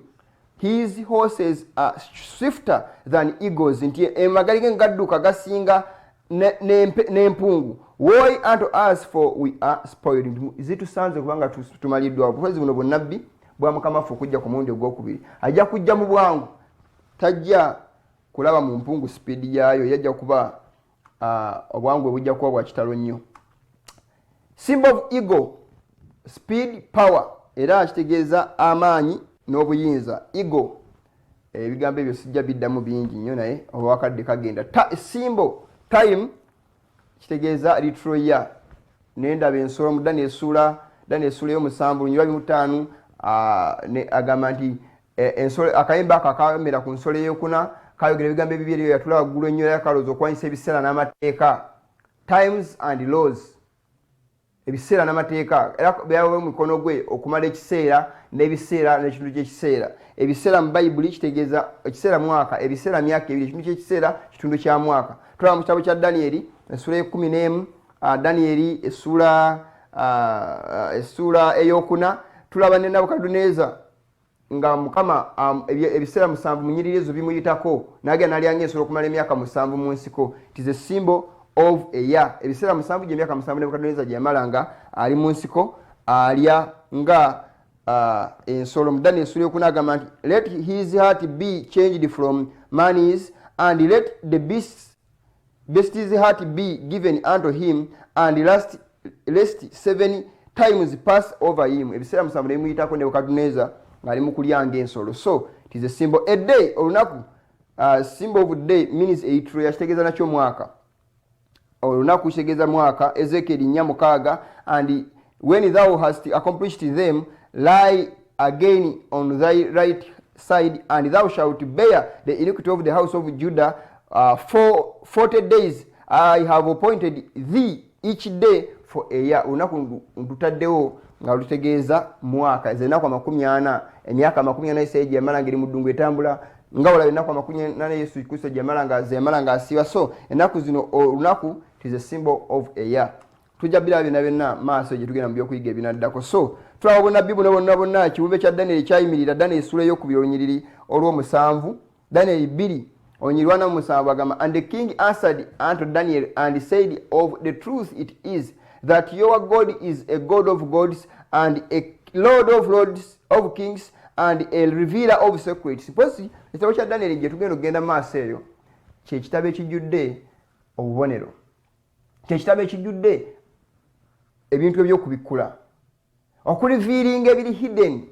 "His horses are swifter than eagles," nti amagaali ge gadduka gasinga n'empungu. "Woe unto us, for we are spoiled," nti zitusanze kubanga tumaliddwa. Obukozi buno bunnabbi bwa Mukama waffe okujja ku mulundi ogwokubiri. Ajja kujja mu bwangu, tajja kulaba mu mpungu speed yaayo, yajja kuba obwangu bwe bujja kuba bwa kitalo nnyo. Symbol of eagle, speed, power, era kitegeeza amaanyi n'obuyinza. Eagle, ebigambo ebyo sijja biddamu bingi nnyo, naye olwakadde kagenda. Symbol time kitegeeza literal year. Nendaba ensolo mu Daniel essuula, Daniel essuula ey'omusanvu, lunyiriri 25, Agamba nti akayembe ako akamera ku nsolo eyokuna kayogera ebigambo ebibi eriyo yatula waggulu ennyo, era kalowooza okwanyisa ebiseera n'amateeka, times and laws, ebiseera n'amateeka, era byaweebwa mu mukono gwe okumala ekiseera n'ebiseera n'ekitundu ky'ekiseera. Ebiseera mu Bayibuli kitegeeza ekiseera mwaka, ebiseera myaka ebiri, ekitundu ky'ekiseera kitundu kya mwaka. Tulaba mu kitabo kya Daniyeri essula 11, Daniyeri essuula eyokuna, tulaba ne Nabukadduneeza nga Mukama ebiseera 7 mu nyiriri ezo bimuyitako, n'agenda n'alyanga ensolo okumala emyaka 7 mu nsiko. It is a symbol of a year. Ebiseera 7 gy'emyaka 7 Nebukadduneeza gye yamala nga ali mu nsiko alya nga ensolo. Mu Daniel essula eyokuna agamba nti, "Let his heart be changed from man's, and let the beast's heart be given unto him, and lest seven times pass over him." Ebiseera 7 nebimuyitako Nebukadduneeza ng'ali mu kulya ng'ensolo. So it is a symbol, a day, olunaku, symbol of day means a year, yakitegeeza nakyo mwaka, olunaku kitegeeza mwaka. Ezekieri 4:6, "And when thou hast accomplished them, lie again on thy right side, and thou shalt bear the iniquity of the house of Judah for 40 days. I have appointed thee each day for a year." Olunaku ndutaddewo nga lutegeeza mwaka, ezo ennaku 40, emyaka 40 Isiraeri gye yamala ngeri mu ddungu etambula, nga olaba ennaku 40 Yesu Kristo gye yamala nga zeyamala ng'asiiba. So ennaku zino, olunaku is a symbol of a year. Tujja biraba byonna byonna maaso gye tugenda mu byokuyiga ebinaddako. So tulaba obunabbi buno bonna bonna. Ekiwumbe kya Daniel kyayimirira, Daniel essula eyokubiri olunyiriri olw'omusanvu, Daniel 2 olunyiriri 47, agamba, "And the king answered unto Daniel and said, Of the truth it is that your God is a God of gods and a Lord of lords, of kings, and a revealer of secrets." Mpozi ekitabo kya Daniel gye tugenda okugenda mu maaso eyo kyekitabo ekijjudde obubonero, kyekitabo ekijjudde ebintu ebyokubikkula, okurevealinga ebiri hidden.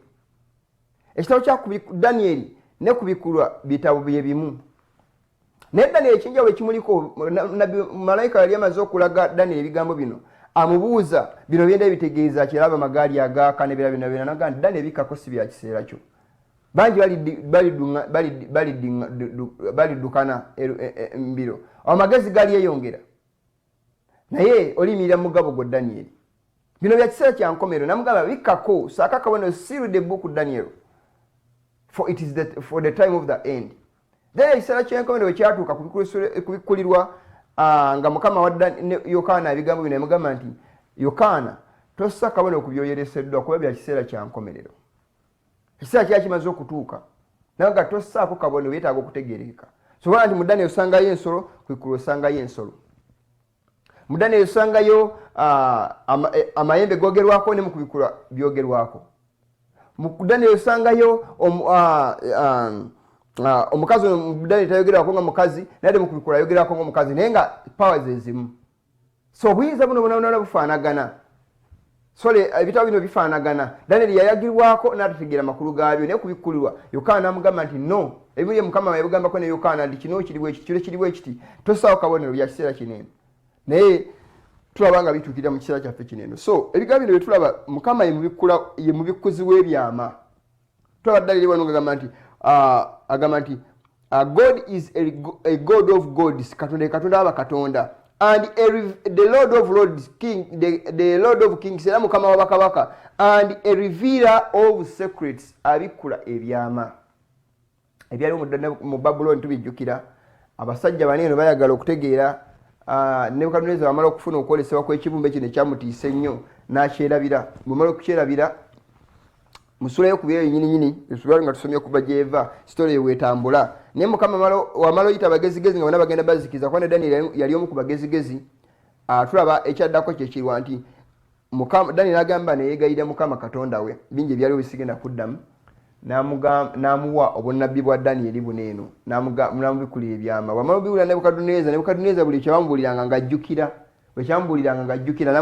Ekitabo kya Daniel ne Kubikkulwa bitabo bye bimu, naye Daniel ekyenjawulo ekimuliko, nabbi malayika yali amaze okulaga Daniel ebigambo bino, amubuuza bino byenda bitegeeza kiraba amagaali agaaka nebira byonna byonna, naga nti, "Daniel, bikkako, si bya kiseera kyo. Bangi baliddukana mbiro, amagezi galyeyongera, naye oliyimirira mu mugabo gwo. Daniel, bino bya kiseera kya nkomero." Namugamba, "Bikkako, saako akabonero, seal the book, Daniel, for it is for the time of the end." Then ekiseera ky'enkomerero bwe kyatuuka, kubikkulirwa nga Mukama wa Yokaana ebigambo bino, yamugamba nti, "Yokaana, tossa kabonero ku byoyoleseddwa, kuba bya kiseera kya nkomerero." Ekiseera kyali kimaze okutuuka, naye nga tossaako kabonero, yeetaaga okutegerekeka. Sobola nti mu Daniel osangayo ensolo, kwikulu osangayo ensolo. Mu Daniel osangayo amayembe gogerwako, ne mu Kubikulwa byogerwako. Mu Daniel osangayo omukazi ono, mu Daniel tayogerwako nga mukazi, naye ate mu Kubikulwa ayogerwako nga omukazi, naye nga power ze zimu. So obuyinza buno bwona bufaanagana. Sole ebitabo bino bifaanagana. Daniel yayagirwako n'atategeera makulu gaabyo, naye kubikkulirwa Yokaana namugamba nti no, ebimu bye Mukama yabigambako ne Yokaana nti kino kiri bwe kiti, kino kiri bwe kiti, tosaawo kabonero, bya kiseera kino. Naye tulaba nga bituukirira mu kiseera kyaffe kino eno. So ebigambo bino byetulaba, Mukama ye mubikkuzi w'ebyama. Tulaba ddala eri wano ngagamba nti agamba nti God is a God of gods, Katonda ye Katonda waba Katonda, and the Lord of lords, king, the Lord of kings, era Mukama w'abakabaka, and a revealer of secrets, abikkula ebyama ebyaliwo mu Babuloni. Tubijjukira, abasajja bani eno bayagala okutegeera. Nebukaduneza bamala okufuna okwolesebwa kw'ekibumbe kino ekyamutiisa ennyo, n'akyerabira. Bwemala okukyerabira, musula yokubiri eyo nyini nyini esula nga tusomye okuva gyeva story wetambula, naye Mukama wamala oyita abagezigezi nga bonna bagenda bazikiza, kuba ne Daniel yali omu ku bagezigezi. Tulaba ekyaddako kyekirwa nti Daniel agamba neyegayirira Mukama Katonda we. Bingi ebyaliwo bisigenda kuddamu. N'amuwa obunnabbi bwa Danyeri buno eno, n'amubikulira ebyama. Bwamala obiwulira Nebukaduneza, Nebukaduneza buli kyebamubuuliranga ng'ajjukira, bwe kyamubuuliranga ng'ajjukira,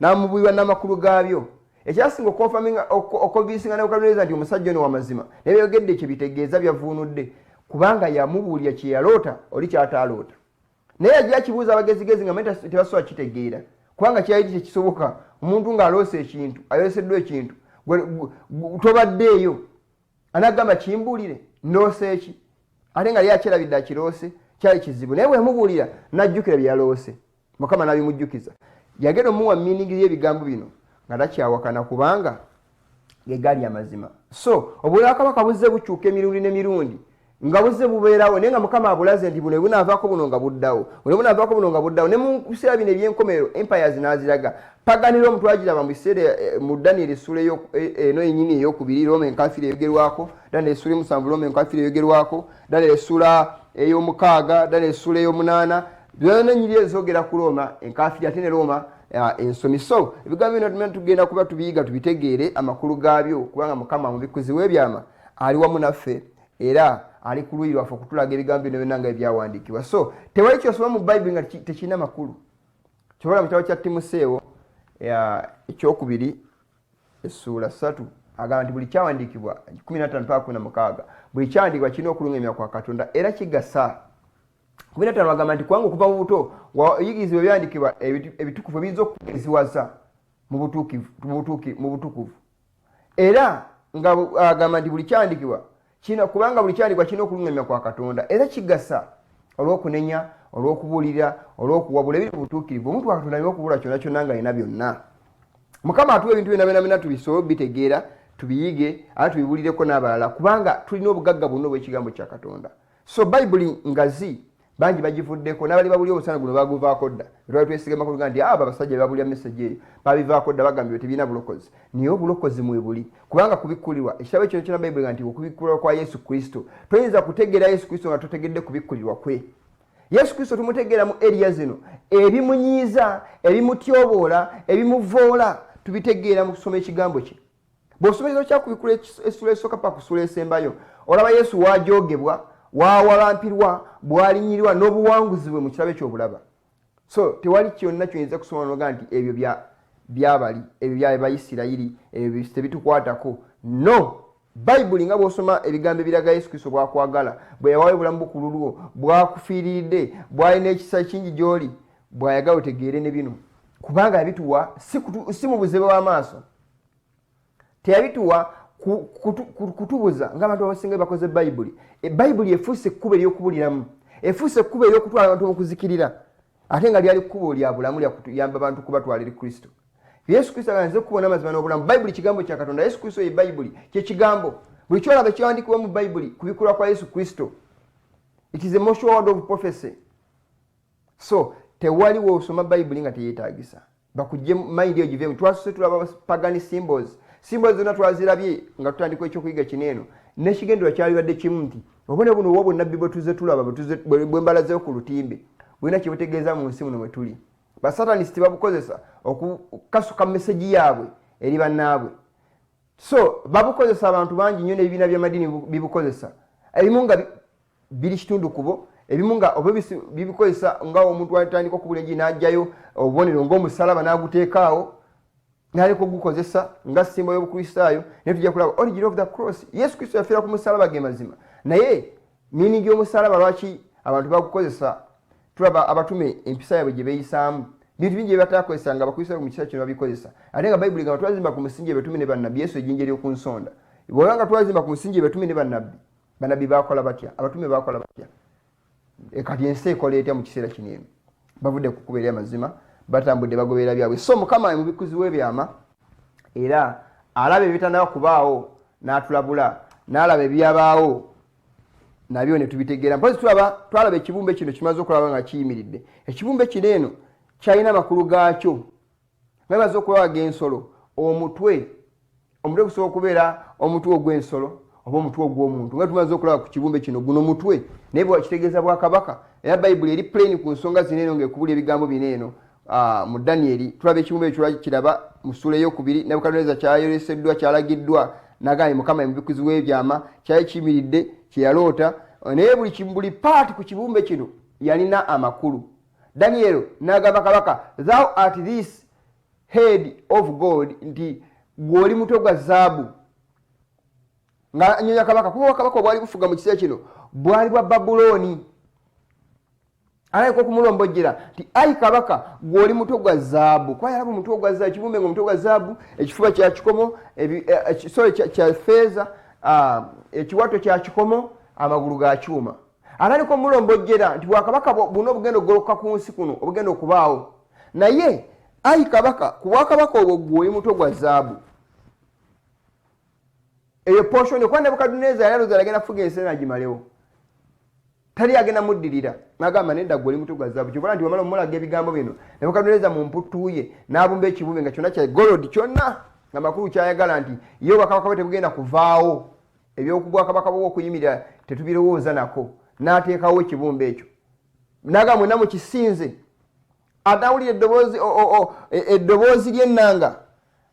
n'amubuulira n'amakulu gaabyo. Ekyasinga oconvincinga Nebukaduneza nti omusajja ono wamazima, naye byogedde kye bitegeeza byavuunudde, kubanga yamubuulira kye yaloota oli kyataaloota. Naye yajja akibuuza abagezigezi nga manyi tebasobola kitegeera, kubanga kyali tekisoboka omuntu ng'aloosa ekintu, ayoleseddwa ekintu. Tobaddeeyo. Anagamba kimbuulire ndoose eki, ate nga lyakyerabidde akiroose. Kyali kizibu, naye bwemubuulira najjukira byeyaloose, Mukama nabimujjukiza. Yagenda omuwa meaning y'ebigambo bino nga takyawakana, kubanga gegali amazima. So obwakabaka buzze bukyuka emirundi n'emirundi, nga buzze bubeerawo, naye nga Mukama abulaze nti buno bunaavaako buno nga buddawo, buno bunaavaako buno nga buddawo. Ne mu biseera bino ebyenkomerero, empires n'aziraga. Pagan Rome twagiraba mu biseera mu Daniel essuula eno yenyini eyokubiri, Rome enkafiri eyogerwako. Daniel essuula 7, Rome enkafiri eyogerwako. Daniel essuula 6, Daniel essuula 8, byonna enyiri ezogera ku Roma enkafiri, ate ne Roma ensomi. So ebigambo bino tugenda kuba tubiyiga, tubitegeere amakulu gaabyo, kubanga Mukama mubikuzi w'ebyama ali wamu naffe, era ali ku luuyi lwaffe okutulaga ebigambo bino byonna nga ebyawandiikibwa. So tewali kyosoma mu Bayibuli nga tekirina makulu. Kyobola mu kitabo kya Timoseewo ekyokubiri essuula 3 agamba nti buli kyawandiikibwa, 15 paka 16, buli kyawandiikibwa kirina okulungamya kwa Katonda era kigasa. 15 agamba nti kubanga okuva mu buto wayigirizibwa ebyawandiikibwa ebitukuvu ebiyinza okugeziwaza mu butukuvu. Era nga agamba nti buli kyawandiikibwa kino, kubanga buli kyawandiikibwa kirina okulungamya kwa Katonda era kigasa olw'okunenya, olw'okubuulira, olw'okuwabula ebiri mu butuukirivu, omuntu wa Katonda alina okubula kyonna kyonna nga alina byonna. Mukama atuwa ebintu byonna byonna byonna tubisobole obitegeera, tubiyige, ate tubibulireko n'abalala, kubanga tulina obugagga bwonna obw'ekigambo kya Katonda. So Bayibuli ngazi, bangi bagivuddeko, n'abali babuli omusana guno baguvaako dda. Twali twesiga makulu ga nti abo abasajja babulya message eyo babivaako dda, bagambye tebirina bulokozi. Naye obulokozi mwe buli, kubanga kubikkulirwa ekitabo ekyo kyona Bayibuli nga nti okubikkulirwa kwa Yesu Kristo. Toyinza kutegeera Yesu Kristo nga totegedde kubikkulirwa kwe. Yesu Kristo tumutegeera mu eriya zino, ebimunyiiza, ebimutyoboola, ebimuvoola, tubitegeera mu kusoma ekigambo kye. Bw'osoma ekitabo kya Kubikkula essula esooka paka ku ssula esembayo, olaba Yesu waajogebwa, waawalampirwa, bw'alinyirirwa, n'obuwanguzi bwe mu kirabo eky'obulaba. So tewali kyonna kyoyinza kusoma noga nti ebyo byabali, ebyo byabayisirayiri, ebyo tebitukwatako. No, Bayibuli nga bw'osoma ebigambo ebiraga Yesu Kristo bw'akwagala, bwe yawaayo obulamu bwo ku lulwo, bw'akufiiriridde, bw'alina ekisa kingi gy'oli, bw'ayagala otegeere ne bino, kubanga yabituwa si mu buzibe bw'amaaso, teyabituwa kutubuza ng'abantu abasinga bakoze Bayibuli. Bayibuli efuuse ekkubo ery'okubuliramu, efuuse ekkubo ery'okutwala abantu mu kuzikirira, ate nga lyali kkubo lya bulamu lyakuyamba bantu kubatwala eri Kristo. Yesu Kristo agamba, "Nze kkubo n'amazima n'obulamu." Bayibuli kigambo kya Katonda. Yesu Kristo ye Bayibuli, kyekigambo. Buli kyolaba ekiwandiikibwa mu Bayibuli kubikkulwa kwa Yesu Kristo. It is a most sure word of prophecy. So tewali woosoma Bayibuli nga teyeetagisa bakujje mind eyo givemu. Twasose tulaba pagan symbols, symbols zonna twazirabye nga tutandika ekyokuyiga kino eno, n'ekigendererwa kyalibadde kimu nti obubonero buno oba bunnabbi bwe tuze tulaba, bwe mbalazeewo ku lutimbe, bulina kye butegeeza mu nsi muno mwe tuli. Basatanist babukozesa okukasuka message yaabwe eri bannaabwe. So babukozesa abantu bangi nnyo, n'ebibiina by'amadiini bibukozesa, ebimu nga biri kitundu kubo, ebimu nga oba bibikozesa nga omuntu atandika okubula enjiri n'ajjayo obubonero ng'omusalaba n'aguteekaawo n'aleka ogukozesa nga symbol y'Obukristaayo. Naye tujja kulaba origin of the cross. Yesu Kristo yafiira ku musalaba, ge mazima, naye meaning y'omusalaba, lwaki abantu bagukozesa? Tulaba abatume empisa yaabwe gye beeyisaamu, bintu bingi byebatakozesa nga Abakristaayo mu kiseera kino babikozesa, ate nga Bayibuli gamba twazimba ku musingi ebatume ne bannabbi, Yesu ejjinja ery'oku nsonda. Bw'oba nga twazimba ku musingi ebatume ne bannabbi, bannabbi bakola batya? Abatume bakola batya? Kati ensi ekola etya mu kiseera kino eno? Bavudde ku kkubo ery'amazima, batambudde bagoberera byabwe. So Mukama mubikuzi w'ebyama, era alaba ebitanaba kubaawo n'atulabula, n'alaba ebyabaawo nabyo ne tubitegeera. Mpozi tulaba, twalaba ekibumbe kino kimaze okulaba nga kiyimiridde. Ekibumbe kino eno kyalina amakulu gaakyo nga bimaze okulaba g'ensolo. Omutwe gusobola okubeera omutwe ogw'ensolo oba omutwe ogw'omuntu, nga tumaze okulaba ku kibumbe kino. Guno mutwe, naye bwakitegeeza bwakabaka. Era Bayibuli eri plain ku nsonga zino eno ng'ekubula ebigambo bino eno. Mu Danyeri tulaba ekibumbe ekyo kiraba mu ssuula 2, Nebukaduneza kyayoleseddwa, kyalagiddwa, nagambye Mukama emubikuzi w'ebyama, kyali kiyimiridde kyeyaloota. Naye buli part ku kibumbe kino yalina amakulu. Daniel n'agamba kabaka, "Thou art this head of gold," nti gw'oli mutwe gwa zaabu, nga nyonya kabaka, kuba obwakabaka obwali bufuga mu kiseera kino bwali bwa Babulooni. Alabika okumulombojjera nti, "Ayi kabaka, gwe oli mutwe gwa zaabu." Kuba yalaba omutwe gwa zaabu, ekibumbe nga omutwe gwa zaabu, ekifuba kya kikomo, sorry, kya feeza, ekiwato kya kikomo, amagulu ga kyuma. Atandika omulombojjera nti bwakabaka buno obugenda okugolokoka ku nsi kuno, obugenda okubaawo, naye ayi kabaka, ku bwakabaka obwo gwe oli mutwe gwa zaabu. Eyo portion, kuba Nebukaduneza yali alowooza agenda kufuga ensi nagimalewo, tali agenda muddirira. Nagamba, "Nedda, gwe oli mutwe gwa zaabu." Kyobola nti wamala omulaga ebigambo bino, Nebukaduneza mu mputtu ye n'abumba ekibumbe nga kyonna kya gold kyonna, nga makulu kyayagala nti ye obwakabaka bwe tebugenda kuvaawo, ebyokubwakabaka bwe okuyimirira tetubirowooza nako. N'ateekawo ekibumbe ekyo, naga, "Mwenna mukisinze." Atawulira eddoboozi ly'ennanga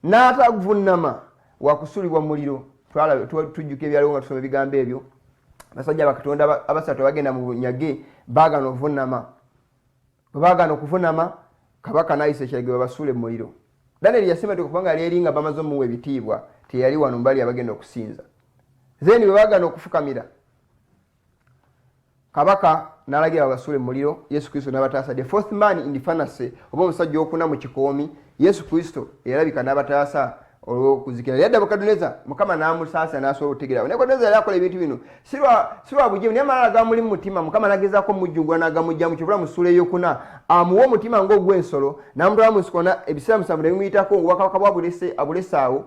n'atavunama wakusulibwa muliro. Tujjuka ebyaliwo nga tusoma ebigambo ebyo. Abasajja bakatonda abasatu abagenda mu bunyage baagana ovunama. Bwe baagana okuvunama, kabaka n'ayisa ekiragiro babasuule mu muliro. Danieri yasematuka kubanga yali eri nga bamaze omuwa ebitiibwa, teyali wano mbali abagenda okusinza. Then bwe baagana okufukamira, kabaka n'alagira babasuule mu muliro. Yesu Kristo n'abataasa, the fourth man in the furnace, oba omusajja okuna mu kikoomi. Yesu Kristo eyalabika n'abataasa olw'okuzikira. Yadda Nebukaduneza, Mukama n'amusaasa n'asobola okutegeera. Nebukaduneza yali akola ebintu bino si lwa bujimu, naye amalala gamuli mu mutima. Mukama n'agezaako omujjungula n'agamugjamu. Kyobula mu ssuula eyokuna amuwa omutima ng'ogw'ensolo, n'amutwala mu nsiko, ebiseera 7 ne bimuyitako, ng'obwakabaka bwe abulese awo.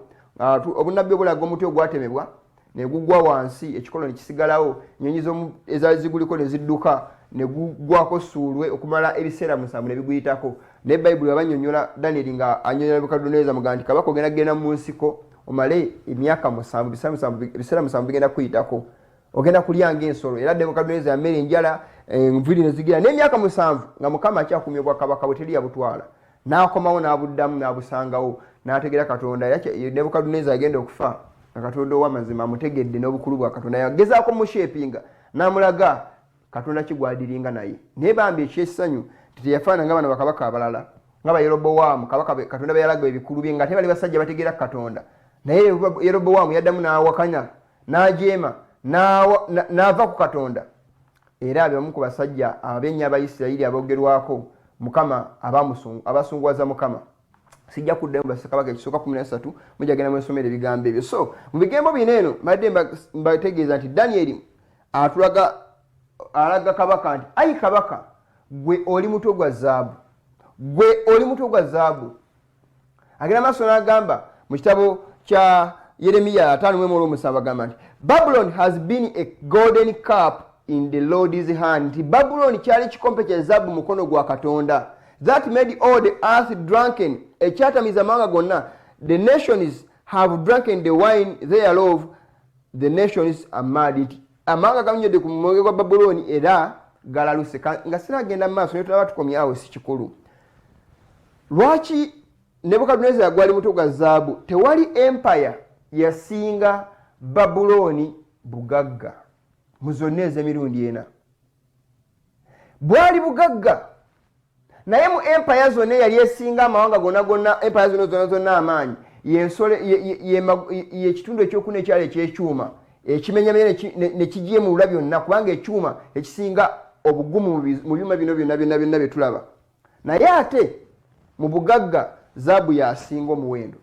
Obunnabbi obulaga omuti ogwatemebwa ne gugwa wansi, ekikolo ne kisigalawo, ennyonyi ezaali ziguliko ne zidduka, ne gugwako ssuulwe okumala ebiseera 7 ne biguyitako. Naye Bayibuli abanyonyola, Danieri nga anyonyola Nebukaduneza, mugaa nti, "Kabaka, ogenda kugenda mu nsiko omale emyaka 7, ebiseera 7 bigenda kuyitako, ogenda kulya ng'ensolo." Era Nebukaduneza yamera enjala, enviiri ne zigira, n'emyaka 7 nga Mukama akyakumya obwakabaka bwe, teri yabutwala. N'akomawo n'abuddamu n'abusangawo, n'ategera Katonda. Era Nebukaduneza agenda okufa nga Katonda ow'amazima amutegedde n'obukulu bwa Katonda. Yagezaako mushapinga n'amulaga Katonda kigwadiringa naye. Naye bambi, ekyessanyu nti teyafaana nga bano bakabaka abalala, nga ba Yerobowaamu, kabaka Katonda be yalaga ebikulu bye nga tebali basajja bategeera Katonda. Naye Yerobowaamu yaddamu n'awakanya, n'ajeema, n'ava ku Katonda. Era abamu ku basajja ab'ennya Abayisirayiri abogerwako Mukama abasunguwaza Mukama. Sijja kuddayo mu Bassekabaka ekisooka 13, mujagenda mwesomera ebigambo ebyo. So mu bigambo bino eno mbadde mbategeeza nti Danyeri atulaga, alaga kabaka nti, "Ayi kabaka, gwe oli mutwe gwa zaabu, gwe oli mutwe gwa zaabu." Agenda maaso n'agamba mu kitabo kya Yeremiya 57, agamba nti, "Babylon has been a golden cup in the Lord's hand," nti Babuloni kyali kikompe kya zaabu mu mukono gwa Katonda, "that made all the earth drunken," ekyatamiza amawanga gonna. "The nations have drunken the wine thereof, the nations are mad." Nti amawanga ganywedde ku mwenge gwa Babuloni era galaluse. Nga sinagenda mu maaso, naye tulaba tukomyawo, si kikulu. Lwaki Nebukaduneza yagwali mutwe gwa zaabu? Tewali empire yasinga Babulooni bugagga mu zonna ez'emirundi ena. Bwali bugagga, naye mu empire zonna eyali esinga amawanga gonna gonna, empire zonna zonna zonna amaanyi, yekitundu ekyokuna ekyali ekyekyuma ekimenyamenya nekigyemulula byonna, kubanga ekyuma ekisinga obugumu mu byuma bino byonna byonna byonna byetulaba. Naye ate mu bugagga zaabu yasinga omuwendo.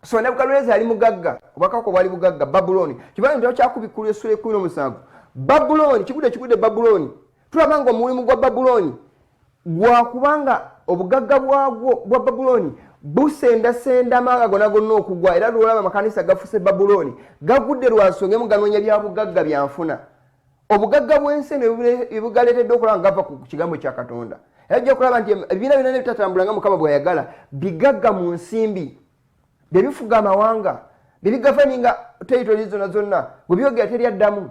So Nebukaduneza yali mugagga, obwakabaka bwali bugagga, Babulooni. Kibanga kitabo kyakubikkulwa essula 17, Babulooni kigudde, kigudde Babulooni. Tulaba nga omulimu gwa Babulooni gwakubanga obugagga bwagwo bwa Babulooni busendasenda amawanga gonna gonna okugwa. Era lwolaba amakanisa gafuse Babulooni, gagudde lwa nsonga emu: ganoonya bya bugagga, byanfuna. Obugagga bw'ensi eno ebugaleetedde okulaba nga gava ku kigambo kya Katonda. Era ojja kulaba nti ebibiina byonna ebitatambula nga Mukama bw'ayagala bigagga mu nsimbi, byebifuga amawanga, byebigoverninga territory zonna zonna. Bwe byogera teri addamu,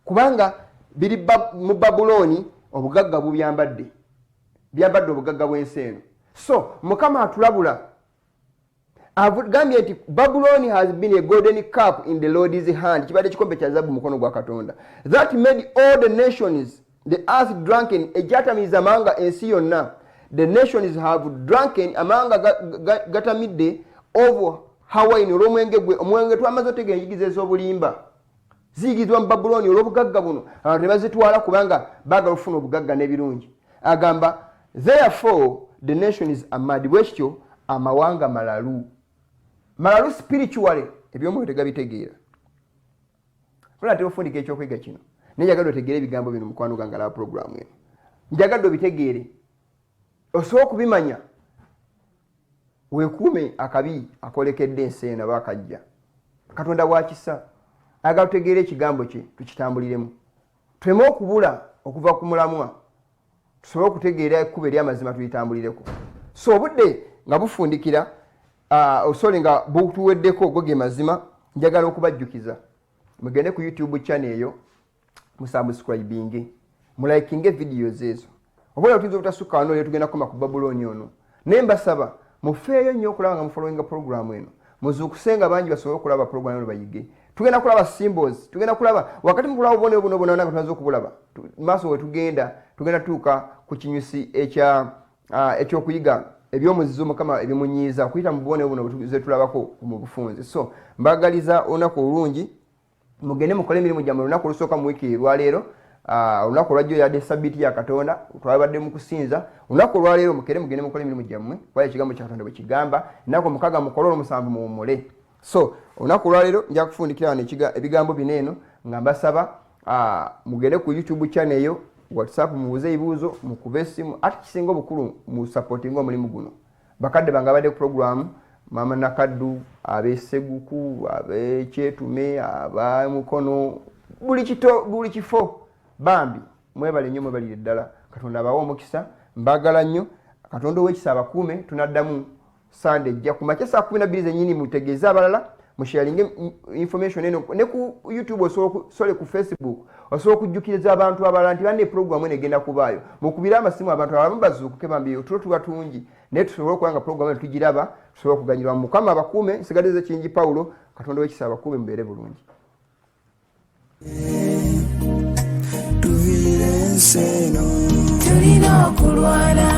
kubanga biri mu Babulooni. Obugagga bubyambadde, byambadde obugagga bw'ensi eno. So Mukama atulabula, agambye nti Babylon has been a golden cup in the Lord's hand, kibadde kikompe kya zabu mukono gwa Katonda, that made all the nations the earth drunken, ekyatamiiza amawanga ensi yonna. The nations have drunken, amawanga gatamidde of her wine, olw'omwenge gwe. Omwenge twamaze otegeera, enjigiza ez'obulimba ziyigizibwa mu Babulooni olw'obugagga buno. Abantu ne bazitwala kubanga baagala okufuna obugagga n'ebirungi. Agamba, "Therefore the nations are mad." Bwekityo amawanga malalu, malalu spiritually, ebyomwoyo tegabitegeera. Tunatera ofundika ekyokuyiga kino, naye njagadde otegeere ebigambo bino. Mukwano gange alaba puroguramu eno, njagadde obitegeere, osobola okubimanya, weekuume akabi akolekedde ensi eno aba akajja. Katonda bwakisa ayagala tutegeere ekigambo kye, tukitambuliremu, tuleme okubula okuva ku mulamwa, tusobole okutegeera ekkubo eryamazima, tulitambulireko. So obudde nga bufundikira, osole nga butuweddeko, go ge mazima. Njagala okubajjukiza mugende ku YouTube channel eyo, musubscribinge, mulikinge videos ezo. Oba tuyinza obutasukka wano leero, tugenda kukoma ku Babulooni ono, naye mbasaba mufeeyo nnyo okulaba nga mufollowinga programu eno, muzuukuse nga bangi basobole okulaba programu eno bayige. Tugenda kulaba symbols, tugenda kulaba wakati mukulaba obubonero buno bwona nga tumaze okubulaba maaso we tugenda, tugenda tutuuka ku kinyusi ekya ekyokuyiga ebyomuzizo Mukama ebimunyiiza okuyita mu bubonero buno bwe tulabako mu bufunze. So mbagaliza olunaku olulungi. Mugende mukole emirimu gyammwe. Olunaku olusooka mu wiiki olwaleero. Olunaku olwajjo yadde sabbiiti ya Katonda, twabadde mu kusinza. Olunaku olwaleero mukere mugende mukole emirimu gyammwe, kuba ekigambo kya Katonda bwe kigamba, ennaku 6 mukole, olwomusanvu muwummule. So olunaku olwaleero nja kufundikira wano ebigambo bino eno nga mbasaba mugende ku YouTube channel eyo, WhatsApp mubuuze ebibuuzo, mukube essimu, ate kisinga obukulu musupportinga omulimu guno. Bakadde bange abadde ku programu, Mama Nakaddu, abeseguku, abekyetume, abamukono, buli kito, buli kifo, bambi mwebale nnyo, mwebalire ddala. Katonda abawe omukisa. Mbagala nnyo. Katonda ow'ekisa abakuume. Tunaddamu Sande ejja ku makya saa 12 zenyini. Mutegeeze abalala, musharinge information eno ne ku YouTube, osobola sorry, ku Facebook osobola okujjukiriza abantu abalala nti banne programu eno egenda kubaayo. Mukubire amasimu abantu abamu bazuukuke. Bambi otulo tuba tungi, naye tusobole okuba nga programu eno tugiraba, tusobole okuganyulwa. Mukama abakuume. Nsigadeze Kingi Pawulo. Katonda w'ekisa abakuume, mubeere bulungi. Tuviire ensi eno. Tulina okulwana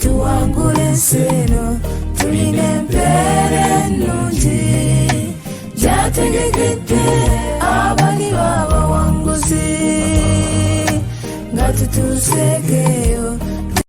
tuwangule ensi eno. Tulina empeera ennungi gyategekedde abali abawanguzi nga tutuuseeko.